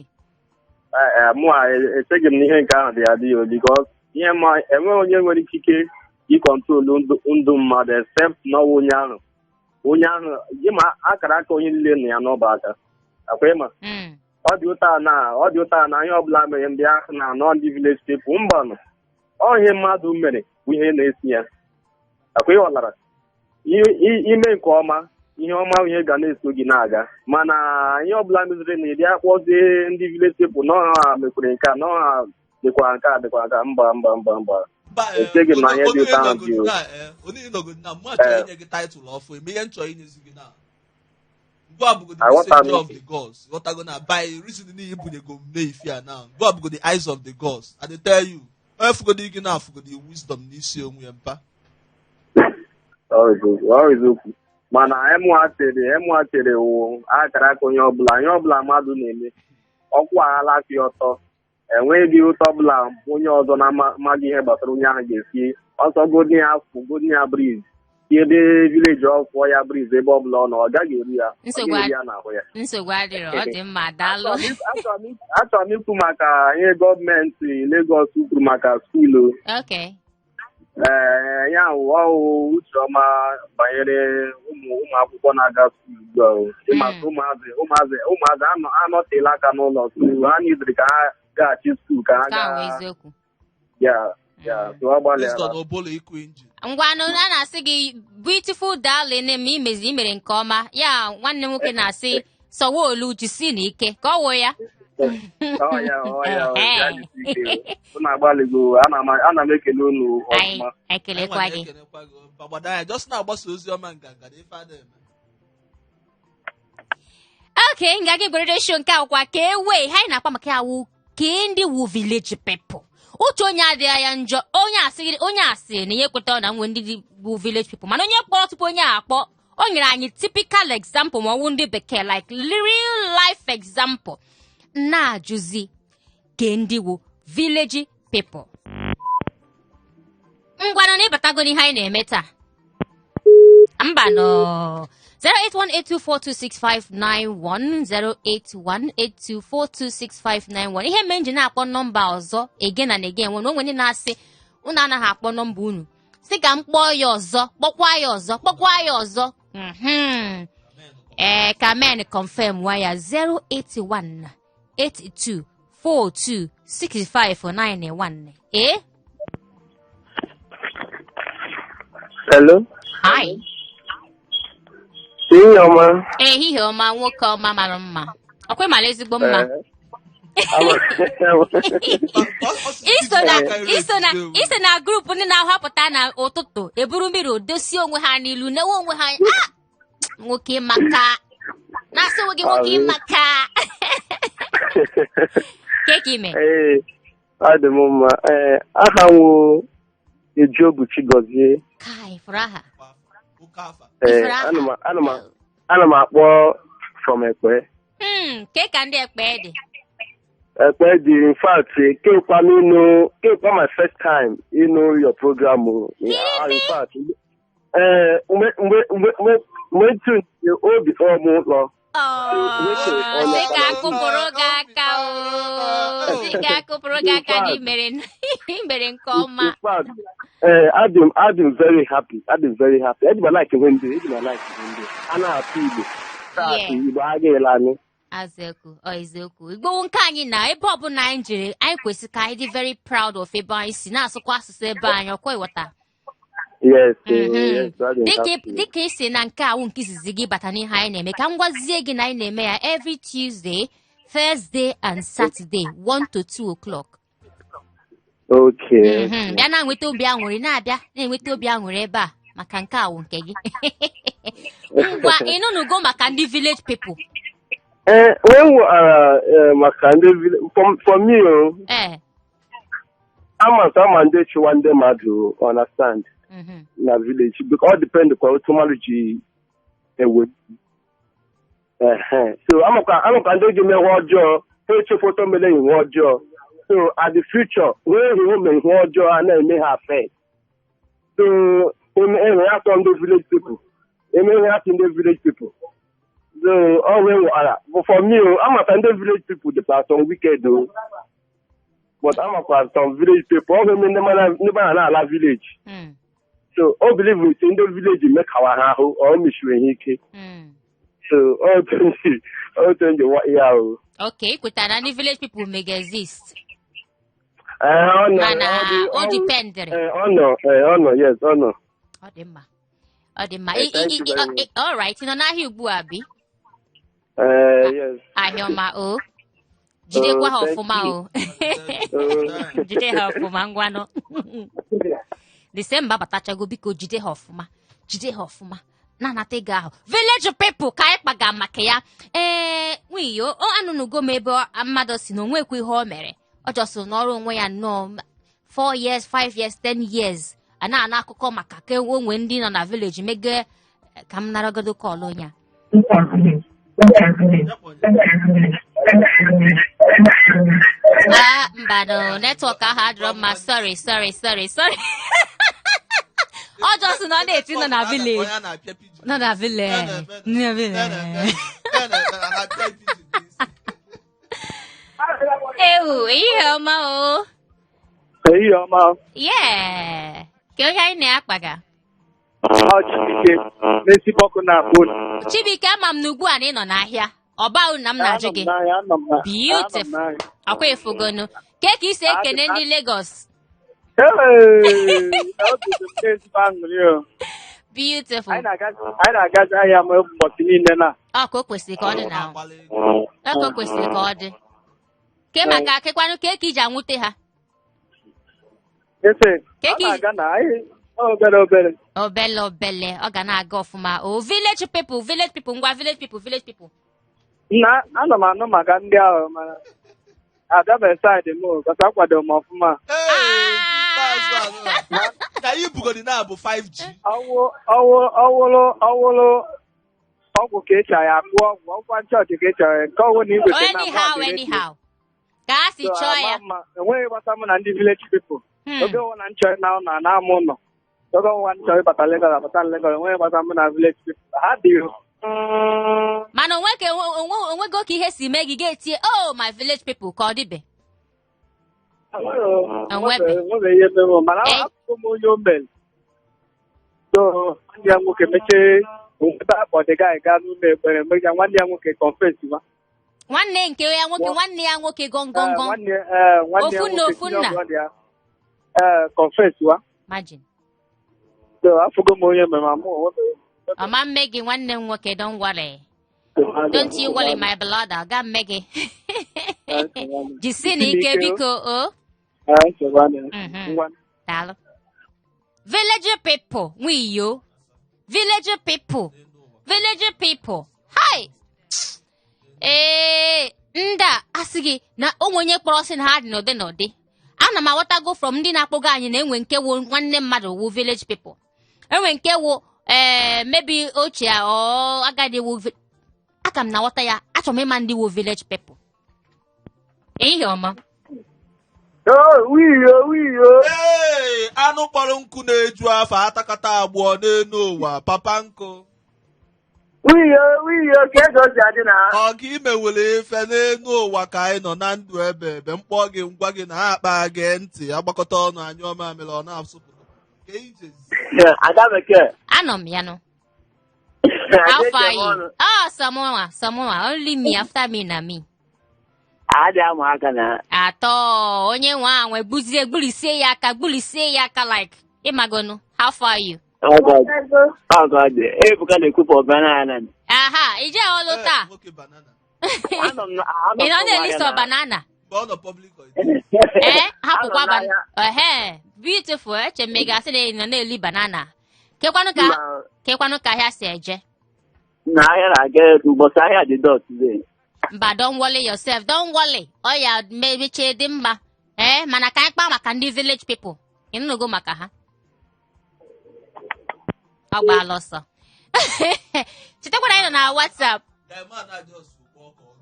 Mụ a echeghị m na ihe nke ahụ dị adị o, because ihe ma enweghị onye nwere ikike ịcontrol ndụ mmadụ except na ọwụ onye ahụ. Onye ahụ gị ma akara aka onye niile nọ ya n'ọba aka. Akwa ịma? Ọ dị ụta na ọ dị ụta na ihe ọbụla mere ndị ahụ na anọ ndị village people mbanụ. Ọ ihe mmadụ mere bụ ihe na-esi ya. Akwa ịghọlara ime nke ọma, ihe ọma bụ ihe ga na-eso gị na-aga, mana ihe ọbụla meziri na ịdị akpọzie ndị village people na ọha mekwere nke a, na ọha dịkwa nke a, dịkwa nke a. Mba, mba, mba, mba. Mba, Echeghị m na ihe dị ụtọ ahụ dị o. Onye ịnọgodi na mụ achọrọ inye gị title ọfụ eme ihe m chọrọ inyezi gị na ngwa bụgo the Aghọta m. messenger of the gods. Ghọtago na by reason niile ibunyego m n'ifi a na ngwa bụgo the eyes of the gods. I dey tell you, onye fugodi gị na afugodi wisdom n'isi onwe ya, mpa. Ọ eziokwu, ọ eziokwu. Mana emụghatere wụ akara aka onye ọbụla, ihe ọbụla mmadụ na-eme, ọkwụ aghala aka ya ọtọ, enweghị ụtọ ọbụla onye ọzọ na-amaghị ihe gbasara onye ahụ ga-esi ọsọ godin ya afụ godin ya bridge si ebe village ọfụọ ya bridge, ebe ọbụla ọ nọ, ọ gaghị eru ya, ọ Nsogbu gaghị eru ya n'ahụ ya. Nsogbu adịrọ, ọ dị mma, daalụ. Achọrọ m ikwu maka ihe gọọmenti Lagos kwuru maka school. Ee, ya wụ ọwụ uche ọma banyere ụmụ akwụkwọ na-aga school ugbu a o. Ịma ka ụmụazị anọteela aka n'ụlọ school, ha nidiri ka ha gaghachi school ka ha Nke a wụ gaa eziokwu. Ya, so ọ gbalịala. Wisdom obolo ịkụ injin. Ngwanụ, a na-asị gị beautiful darling m, imezi imere nke ọma. Ya nwanne m nwoke na-asị Sanwo-Olu jisi n'ike ka ọ wụ ya. Ọ ya, ọ ya, jisi ike. Unu agbalịgo, ana m ekele unu Anyị ọfụma. ekelekwa gị. Ekelekwa gị. Gbado anya, just na-agbasa ozi ọma nganga na ife a na-eme. Oke nganga Igbo Radio Show nke akwa ka e wee ha anyị na-akpa maka ya wụ kee ndị wu village people. Uche onye adịghị ya njọ, onye asị, onye asị na ya ekweta na nwe ndị dị bụ village people, mana onye kpọrọ tupu onye a akpọ, o nyere anyị typical example, ma ọwụ ndị bekee like real life example, na-ajụzi kee ndị wụ village people. Ngwanụ, na ịbatago n'ihe anyị na-eme taa. Mba nọ 08182426591, 08182426591. Ihe mere m ji na-akpọ nọmba ọzọ again and again nwere onwe ndị na-asị unu anaghị akpọ nọmba unu, si ka m kpọọ ya ọzọ, kpọkwa ya ọzọ, kpọkwa ya ọzọ. Ee, ka men confirm wa ya: 081 82 42 65 91. Ee. Hello. Hi. Ehihie ọma. Ehihie ọma, nwoke ọma mara mma. Ọkwa ịmara ezigbo mma. Iso na group ndị na-ahapụta na ụtụtụ eburu mmiri dosie onwe ha n'ilu, newe onwe ha, ah, nwoke maka na-asị onwe gị nwoke maka ke ka ime. Ee, adị m mma. Ee, aha m wụ Ejiogu Chigozie. Kai fụrụ aha. Oke afa. Ee, Ifuru aha. ana m akpọ from Ekpe. Ke ka ndị Ekpe dị? Ekpe dị, in fact, kekwa m ịnụ, kekwa my first time ịnụ your program o. Kidding me? In fact, ee, mgbe ntụ obi kpọọ m ụlọ. Oh, sị ka akụpụrụ gị aka o, sị ka akụpụrụ gị aka na imere nke ọma. In fact, ee, adị m very happy. Adị m very happy. Eji m like ihe ndị, eji m like ihe ndị. A na-atụ Igbo. Taatụ Igbo agaghị anyị. Eziokwu, ọ eziokwu. Igbo nke anyị na ebe ọbụla anyị jere, anyị kwesịrị ka anyị dị very proud of ebe anyị si, na-asụkwa asụsụ ebe anyị, ọkwa ịghọta? Yes, yes, adị m Dịka happy. Dịka isi na nke awụ nke izizi gị bata n'ihe anyị na-eme, ka m gwazie gị na anyị na-eme ya every Tuesday, Thursday and Saturday, 1 to 2 o'clock. Okay. Bịa na-enweta obi aṅụrị, na-abịa na-enweta obi aṅụrị ebe a maka nke awụ nke gị. Ngwa, ịnụnụgo maka ndị village people? Eh, when we are maka ndị for me o, ama ndị chụwa ndị mmadụ, understand, na village, because all depend kwa otu mmadụ ji ewe. Ehe. So amakwa ndị ga-eme ihe ọjọọ, ha echefu otu mere ihe ọjọọ. So at the future, when ihe mere ihe ọjọọ a na-eme ha affect. So eme ya sọ ndị village people. Eme ihe asị ndị village people. So ọ wee nwara. But for me o, amata ndị village people dịkwa some wicked o. But amakwa some village people, ọ ga-eme ndị mana na-ala village. So o believe say ndị village mekawa ha ahụ, ọ mechiri ha ike. So ọ tenji ya o. Okay, kwetara na ndị village people may exist. Ee, ọ nọ. Mana ọ o dependere. Ee, ọ nọ, ee, ọ nọ, yes, ọ nọ. Ọ dị mma. Ọ dị mma. Eh, thank you very much. All right, ị nọ n'ahịa ugbu a bi? Ee, yes. Ahịa ọma o. Jidekwa ha Oh, thank ọfụma you. o. Oh. Jide ha ọfụma ngwanụ. Disemba batachago, biko jide ha ọfụma. Jide ha ọfụma. Na-anata ego ahụ. Village people ka anyị kpaga maka ya. Ee, nwiyo, ọ anụnụgo m ebe mmadụ si na onwekwa ihe o mere. Ọ just n'ọrụ onwe ya nnọọ 4 years, 5 years, 10 years. A na-anụ akụkọ maka ka onwe ndị nọ na village mege ka m naragodo call onye a. Ah, mba no, network ahụ adịrọ mma. Sorry, sorry, sorry, sorry. Ọ just na ọ na-eti nọ na village. Onye a na-apịa pidgin. Nọ na village. Nọ na village. Na-apịa pidgin n'isi. Ewu, ihe ọma o. Ehihie ọma. Yeah. Ka onye anyị na-akpaga. Ọ Chibuike na-esikwa ọkụ na-akpọ unu. Chibuike, ama m na ugbu a na ị nọ n'ahịa. Ọba unu na m na-ajụ gị. Anọ m n'ahịa, anọ m Beautiful. anọ m n'ahịa. Akwa efugonu. Ke ka isi ekene ndị Lagos. Ee, obi dị m ezigbo aṅụrị o. Beautiful. Anyị na-agazi ahịa ma ụbọchị niile na. Ọ ka o kwesịrị ka ọ dị na. Agbala ego. Ọ ka o kwesịrị ka ọ dị. Ke maka kekwanụ ke ka iji anwute ha. Ese, Ke ọ ka iji na-aga na anyị obere obere. Obele obele, ọ ga na-aga ọfụma. O village people, village people, ngwa village people, village people. Na ana m anụ maka ndị ahụ mana abịabeghị side m o, kasa akwado m ọfụma. Ee, ikpeazụ anụ a. Ka anyị bugodi na bụ 5G. Ọwụ ọwụ ọwụlụ ọwụlụ ọgwụ ka ị chọrọ ya akụ ọgwụ, ọkwa nchọọchị ka ị chọrọ ya, nke ọwụ na igwete na Anyhow, anyhow. Ka a si chọọ ya. Enweghị gbasa mụ na ndị village people. Oge ọwụ na nchọ na ụlọ na ama ụlọ. Oge ọwụ na nchọ ịbata Lagos abata Lagos, enweghị gbasa mụ na village people. Ha dị Mana onwe ka onwego ka ihe si mee gị ga-etie, "Oh, my village people," ka ọ dịbe. Onwebe. Enwebe ihe mere mana akụkọ m onye o mere. So nwanne ya nwoke mechie nweta akpọdịga anyị gaa n'ụlọ ekpere, mechaa nwanne ya nwoke confess wa. Nwanne nke ya nwoke, nwanne ya nwoke gọngọngọn. Nwanne nwanne ya Ofu nna, nwoke ofu senior nna. brother ya. Confess wa. Imagine. So afụgo m onye mere ma mụ onwebe. Ọma mme gị nwanne m nwoke, don't worry. Don't you worry, my brother, ga mme gị. Jisi na ike biko o. Daalụ. Village people, nwiyo. Village people. Village people. Hi. Ee, ndị a asị gị na onwe onye kpọrọ sị na ha dị n'ụdị n'ụdị. Ana m aghọtago from ndị na-akpọgo anyị na enwe nke wụ nwanne mmadụ wụ village people. Enwe nke wụ maybe ochie ọ agadi wụ aka m na-aghọta ya, achọrọ m ịma ndị wụ village people. Ehihie ọma. Oh, wiyo wiyo. Ee, anụ kpọrọ nkụ na-eju afọ atakata agbụọ n'elu ụwa, papa nkụ. Wiyo wiyo ka ego si adị na. Ọ ka imewere ife n'elu ụwa ka anyị nọ na ndụ ebe ebe mkpọ gị ngwa gị na ha akpa gee ntị agbakọta ọnụ anyị ọma mere ọ na-asụpụta. Ka ijezi. Ada Bekee. Anọ m ya nụ. How far you? Oh, Samoa, Samoa, only me after me na me. Adị ama aka na. Atọ onye nwe anwe gbuzie gbulisie ya aka gbulisie ya aka like ịmagonu. How far you? Ọgọ dị. Ebuka na-ekwupụ Banana Island. Aha, ije ọlụ taa. Nwoke banana. Anọ m na- anọ Ị m nọ n'ụlọ na-elisa ahịa na- banana? Mgbe ọ nọ public holiday. Hapụkwa Anọ m banana. n'ahịa. Ehe, beautiful. Eche m ị ga-asị na ị nọ na-eli banana. Kekwanụ ka kekwanụ ka ahịa si eje. Na ahịa na-aga ụbọchị ahịa dị dot today. Mba, don't worry yourself. Don't worry. Ọ ya mechie dị mma. Mana ka anyị kpaa maka ndị village people. Ị nụgo maka ha? Ọ gbaala ọsọ. Chetakwa na anyị nọ na WhatsApp. Guy, man, I just walk on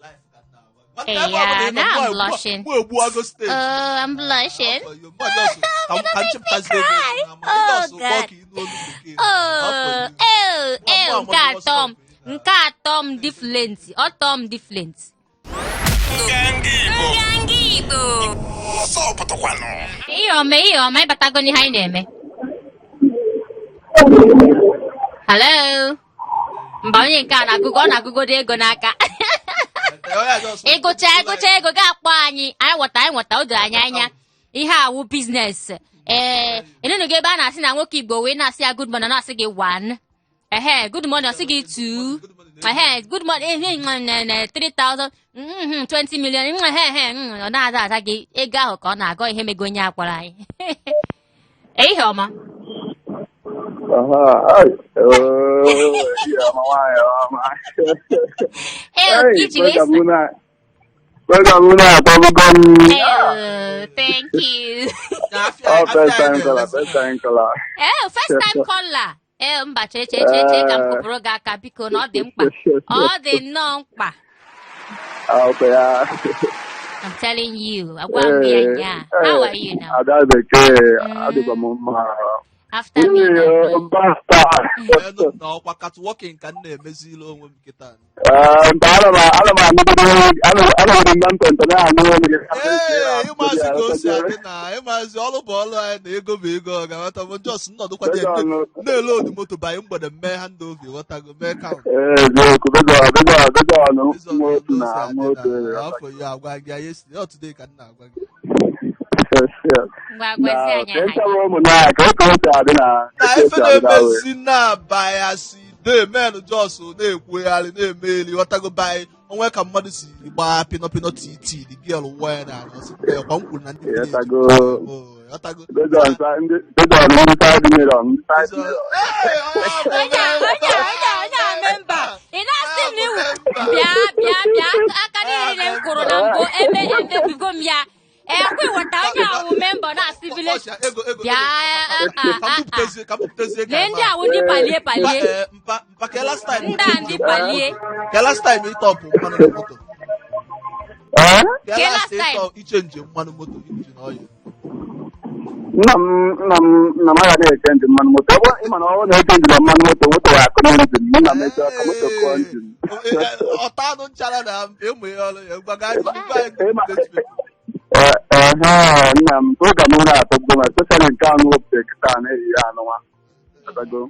life ka m na-agwa gị. Nwanne, ebe ọ bụla ị nọ, Yeah, now I'm mụ blushing. mụ egbuwago stage. Oh, I'm blushing. Afọ yo, mụ just ka m chepụtazie ego ego na ama. Oh, Ndị ọsụ God. kpọọ ka ị nụ olu bekee. Oh, Afọ yo. oh, Mụ oh, nke amaghị atọ m what's up. nke atọ m different, ọtọ m different. Nganga Igbo. Nganga Igbo. Ọsọ pụtakwanụ. Ihe ọma, ihe ọma, ịbatago n'ihe anyị na-eme. Hello. Mba, onye nke a na-agụgo, ọ na-agụgodo ego n'aka. Ịgụcha, ịgụcha ego ga-akpọ anyị, anyị ghọta, anyị ghọta, o doro anyị anya ihe awụ business. Ee, ịnụnụgo ebe a na-asị na nwoke Igbo wee na-asị ya good morning, na-asị gị one, ehe, good morning, ọ sị gị two, ehe, good morning, ehe, nne, 3000, 20 million, ehe, ehe, ọ na-aza aza gị ego ahụ ka ọ na-agọ ihe mego onye a kpọrọ anyị. Ehihie ọma. Aha, ai, oh, ihe ọma, nwaanyị ọma. Ee, oke iji wee Program unu atọgbugo m. Oh, thank you. Oh, first time caller, first time caller. Ee, first time caller. Ee, mba, chee chee chee chee ka m kụpụrụ gị aka, biko, na ọ dị mkpa, ọ dị nnọọ mkpa. Ah, okay, ya. I'm telling you, agwa m ya nya. How are you now? Ada Bekee, adịkwa m mma. After me now. Basta. Na ọkwa catwalking ka m na-emezili onwe m kịta. Mba, ana m anụgodo, ana m na ntọ na-anụ olu gị. Ee, ịmazi ka o si adị na ịmazi ọrụ bụ ọrụ anyị na ego bụ ego, ọ ga-aghọta m just nnọdụkwa dị na-ele odu moto banye mgbede mmee handover, ghọtago, mee count. Ee, eziokwu, bego nwa otu na nwa otu. Afọ ya agwa gị anyị esi ọ today ka m na-agwa gị. Ngwa, gwazie anyị aha gị. Ụmụ na ka o si adị na Na ife na-emezi na bayasi de men just na-ekwugharị na-eme eli, ghọtago, by onwe ka mmadụ si gbaa pịnọ pịnọ titi the girl wụọ ya na ala, ọsị kwa m kwuru na ndị village. Ghọtago. Ghọtago. Based on based on ndị side mirror, ndị side mirror. Onye a, onye a, onye a, onye a member. Ị na-asị m na iwu bịa bịa bịa aka niile m kwụrụ na mbụ eme emebigo m ya. Ekwe ịghọta onye awụ member na-asị village. Ego ego. Bịa, ah, ah, ah, ah. Ka m pụtazie ka Lee ndị awụ ndị palie palie. Mpa, mpa, ke last time Ndị a ndị palie. Ke last time ị top mmanụ na moto? Eh? Ke Ke last last time? ị ichange mmanụ moto, engine oil? Nna m agaghị echange mmanụ moto. Ọ bụrụ ịma na ọ na-echange mmanụ moto, moto ya akụ n'engine. Nna m eche ka moto kụọ engine. Ọta anụ nchara na ịmụ ihe ọrụ ya gwa gị gwa anyị. Ee, ehe, nna m, program unu atọgbugo m, especially nke anụ wepụtara kịta na-ehihie anụnwa. Atago.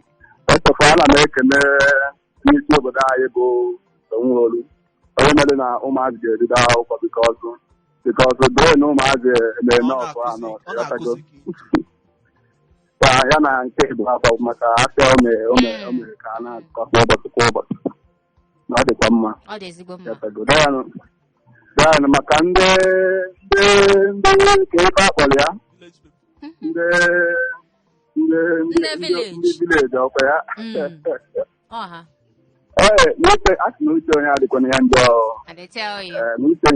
First of all, ana m ekene n'isi obodo anyị bụ Sanwo-Olu, onye mere na ụmụazị ga-ebido akwụkwọ, because doo na ụmụazị na-eme ọfụ anọ. Ọ na-akụzi ka Ya ya na nke bụ akwa maka afịa o mere ka a na-akọ kwa ụbọchị kwa ụbọchị na ọ dịkwa mma. Ọ dị ezigbo mma. Yatago. Then maka ndị ka ebe a kpọrọ ya village people. ndị Ndị village. Ndị village ọkwa ya. Ọha. Ee, n'uche a sị na uche onye adịkwana ya njọ. I dey tell you. Ee, n'uche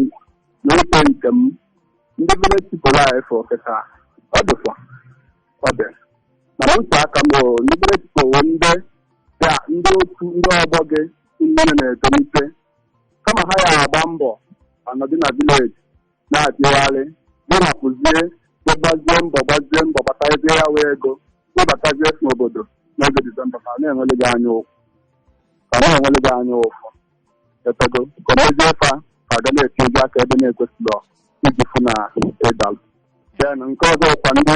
nke m, ndị village people anyị fụ kịta ọ dịkwa ọ dị mana uche aka m bụ ndị village people wụ ndị ya ndị otu ndị ọgbọ gị ndị na-etolite, kama ha ya agba mbọ anọdụ na village na-atịgharị gị rapụzie gbazie mbọ gbatazie ya wee ego webatazie n'obodo n'oge Disemba ka na-enwele gị anya ụfụ, ka na-enwele gị anya ụfụ etago ka o mezie fa ka ga na-eti ego aka ebe na-ekwesịrị iji fụ na ịdalụ. Then nke ọzọ kwa ndị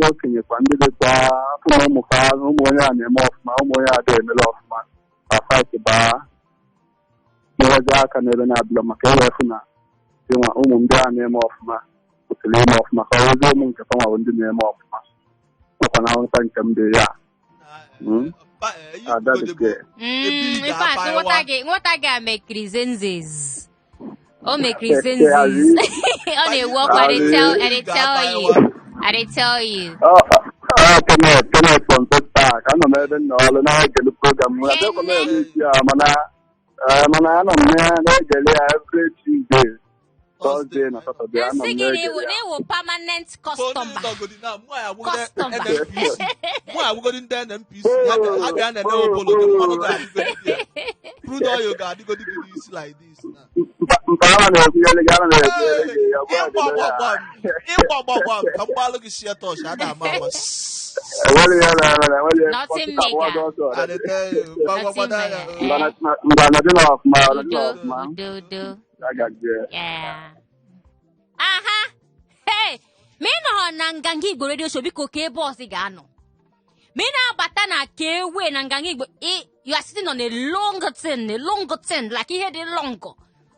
okenye kwa ndị dịkwa afụ na ụmụ fa, ụmụ onye a na-eme ọfụma, ụmụ onye a adịghị emere ọfụma, ka fight baa nyewezi aka n'ebe na-adịlọ maka ewe fụ na ịnwa ụmụ ndị a na-eme ọfụma kwesịrị ime ọfụma, ka ọ rụzie ụmụ nke fanwa bụ ndị na-eme ọfụma nakwa na nghọta nke m dị ya. Mpa, ihe Ada kwugodu bụ Bekee. ebe ị In fact, ga-aba nwata ịwa. gị, nwata gị a mekiri zenzes. O mekiri zenzes. Ọ na-ewu ọkwa. I dey tell you. I dey tell you. Ọ Kenneth from First Park. Anọ m ebe m nọ ọrụ na-egele program m. Adịkwa m eme isi ya, mana anọ m na-egele ya every Tuesday, Thursday na Saturday. Anọ m Nsị gị na na-egele iwu ya. na iwu permanent Phone customer. nọgodi na mụ ya awụgodi Customer. NNPC, mụ ya awụgodi ndị NNPC ha bịa na-ene obolo gị, mmanụ ga-adịgodi gị ya, crude oil ga-adịgodi gị n'isi like this na. Mpa Mpaghara na-ekwunyere gị, ana na-ekwunyere gị, ọ bụrụ Ịgba na gbagba m, ịgba gbagba m, ka m gbalụ gị share touch, a na-ama ama. Enweghị ihe na-eme na enweghị ihe. Nothing Kọmputa bụ mega. ọdụ ọsọ. I dey tell you, gbagbagbada ya. Nothing Mba nọdị na ọfụma, nọdị na Udo, ọfụma. udo, udo. Agazie. Yeah. Aha! Hey! Ma ị nọrọ na Nganga Igbo Radio Show, biko ka ebe ọzọ ị ga-anọ. Ma ị na-abata na ka ewe na Nganga Igbo, you are sitting on a long thing, a long thing, like ihe dị long.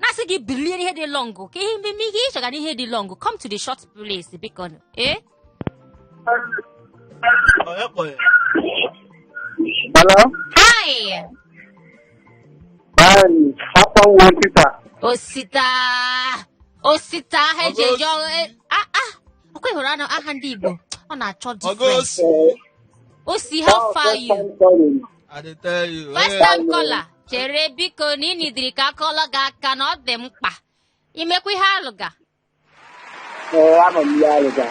Na-asị gị bilie n'ihe dị long, ka ihe ihe ị chọga n'ihe dị long, come to the short place, biko. Eh? Onye kpọrọ ya? Hello? Hi! Hi, afọ nwa Peter. Osita! Osita ha eji eji ọrụ. Ogosi. Ah, ah! Ọkwa ị hụrụ aha ndị Igbo, ọ na-achọ different. Ogosi. Osi, how far you? I dey tell you. First time caller, chere biko na ị nidiri ka akọlọ gị aka na ọ dị mkpa. Imekwa ihe alụga. Ee, ama m ya alụga.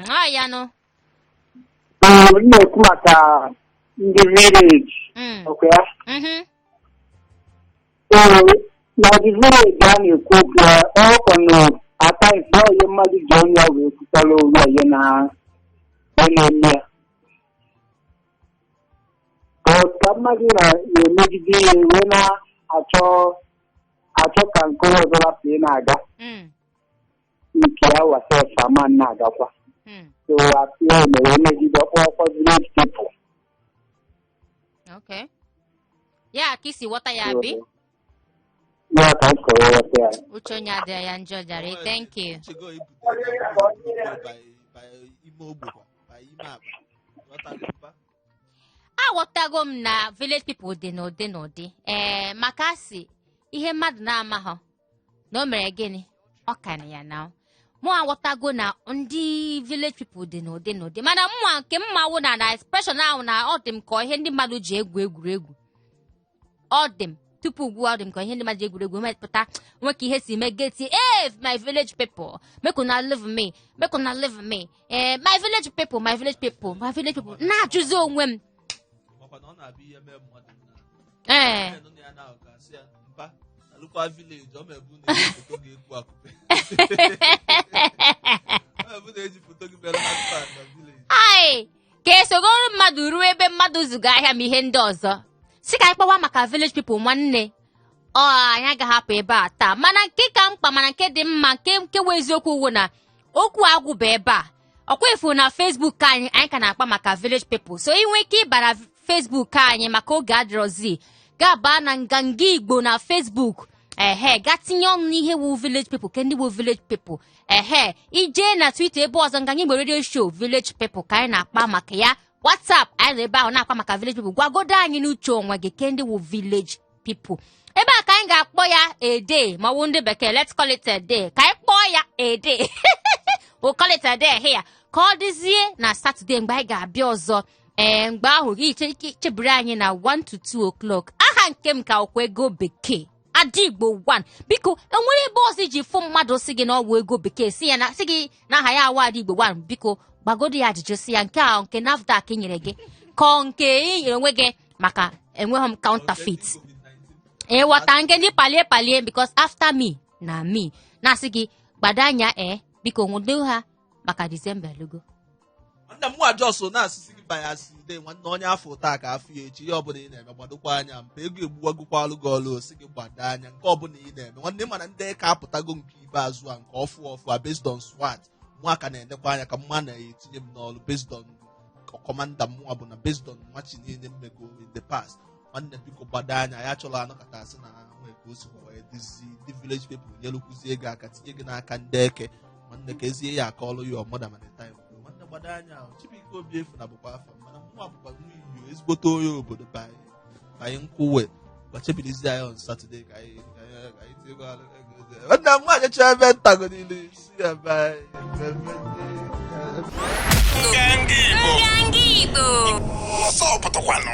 Ọ ya nụ. M na-ekwu maka ndị village. Ọkwa ya? Mhm. Ee, na the village a na-ekwu okwu ya, ọkwa na at times na onye mmadụ ji onye ya wee kwutara onwe ya na ya na-eme ya. Ka mmadụ na-emegide ihe wee na-achọ achọ ka nke onye ọzọ rapụ ị na-aga nke ya wasef ama na-agakwa. So apịa mere emegide ọkpọkọ village people. Okay. Ya ka isi ghọta ya bi? Ya ka m kọrọ ghọta ya. Uche onye adịghị ya njọ jare. Thank you. Chego ibutere by ime ogbe kwa, by ime akpa. Ghọtago mba? Aghọtago m na village people dị n'ụdị n'ụdị. Ee, maka asị ihe mmadụ na-amaghọ na o mere gịnị, ọ ka na ya na mụ aghọtago na ndị village people dị n'ụdị n'ụdị, mana mụnwa nke mma wụ na expression ahụ na ọ dị m ka ihe ndị mmadụ ji egwu egwuregwu. Ọ dị m tupu ugbu a, ọ dị m ka ihe ndị mmadụ ji egwuregwu mepụta nwe ka ihe si mee geti. Eh, my village people, make una leave me, make una leave me. Eh, my village people, my village people, my village people, na-ajụzi onwe m. Makwa na ọ na-abịa ihe mee mmadụ na nọ na ya na ka sị ya mba alụkwa village, ọ ma ebu na-eji foto gị ekwu akụpe, ọ ma ebu na-eji foto gị mere handpan na village. Ai, ka esogoro mmadụ ruo ebe mmadụ zuga ahịa ma ihe ndị ọzọ si ka anyị kpawa maka village people. Nwanne, ọ anyị agaghị hapụ ebe a taa, mana nke ka mkpa, mana nke dị mma, nke wụ eziokwu wụ na okwu agwụba ebe a. Ọkwa efu na Facebook anyị, anyị ka na-akpa maka village people, so ị nwee ike ịba na Facebook anyị maka oge adịrọzi, ga-aba na Nganga Igbo na Facebook, ehe, ga tinye ọnụ n'ihe wu village people, ke ndị wu village people. Ehe, ijee na Twitter ebe ọzọ, Nganga Igbo Radio Show, village people ka anyị na-akpa maka ya. WhatsApp anyị nọ ebe ahụ na-akpa maka village people. Gwagodo anyị n'uche onwe gị, ke ndị wu village people. Ebe a ka anyị ga-akpọ ya a day, ma ọ bụ ndị bekee, let's call it a day. Ka anyị kpọọ ya a day, we'll call it a day here, ka ọ dịzie na Saturday mgbe anyị ga-abịa ọzọ. Ee, mgbe ahụ gị chebiri anyị na 1 to 2 o'clock. Aha nke m ka ọkwa ego bekee, Adigbo 1. Biko, enwere ebe ọzọ iji fụ mmadụ si gị na ọ bụ ego bekee, si ya na si gị na aha ya awa Adigbo 1, biko gbagodo ya ajụjụ, si ya nke a nke NAFDAC nyere gị ka ọ nke ị nyere onwe gị, maka enweghị m counterfeit. Ịghọta nke ndị palie palie, because after me na me na-asị gị gbado anya. Ee, biko nwudo ha maka Disemba elugo. Nwanne m nwa jos na-asịsị gị bayasị de nwanne onye afọ taa ka afọ ya echi. Ihe ọbụla ị na-eme, gbadokwa anya mpe ego egbuwagokwalụ gị ọlụ osi gị gbado anya nke ọbụla ị na-eme. Nwanne, mana ndị ka apụtago nke ikpeazụ a, nke ọfụ ọfụ a, based on SWAT, mụ aka na-enekwa anya ka mma na-etinye m n'ọrụ based on commander mụnwa bụ na based on nwachi niile mmego in the past. Nwanne, biko gbado anya ya chọrọ anọkọta asị na nwee ka o si wee dịzi ndị village people nyelukwuzie gị aka tinye gị n'aka ndị eke. Nwanne, ka ezie ya aka ọlụ ya ọmọda mana time. Nwanne, gbado anya ahụ. Chibuike Obi efu na bụkwa afọ, mana mụnwa bụkwa nwa iyo ezigbote onye obodo banyị nkwụwe gbachebirizi anyị on Saturday ka anyị tie ego alụ ego. Nwanne m nwaanyị chọọ ebe ntago niile si ya bye. Nganga Igbo. Nganga Igbo. Ọsọ pụtakwanụ.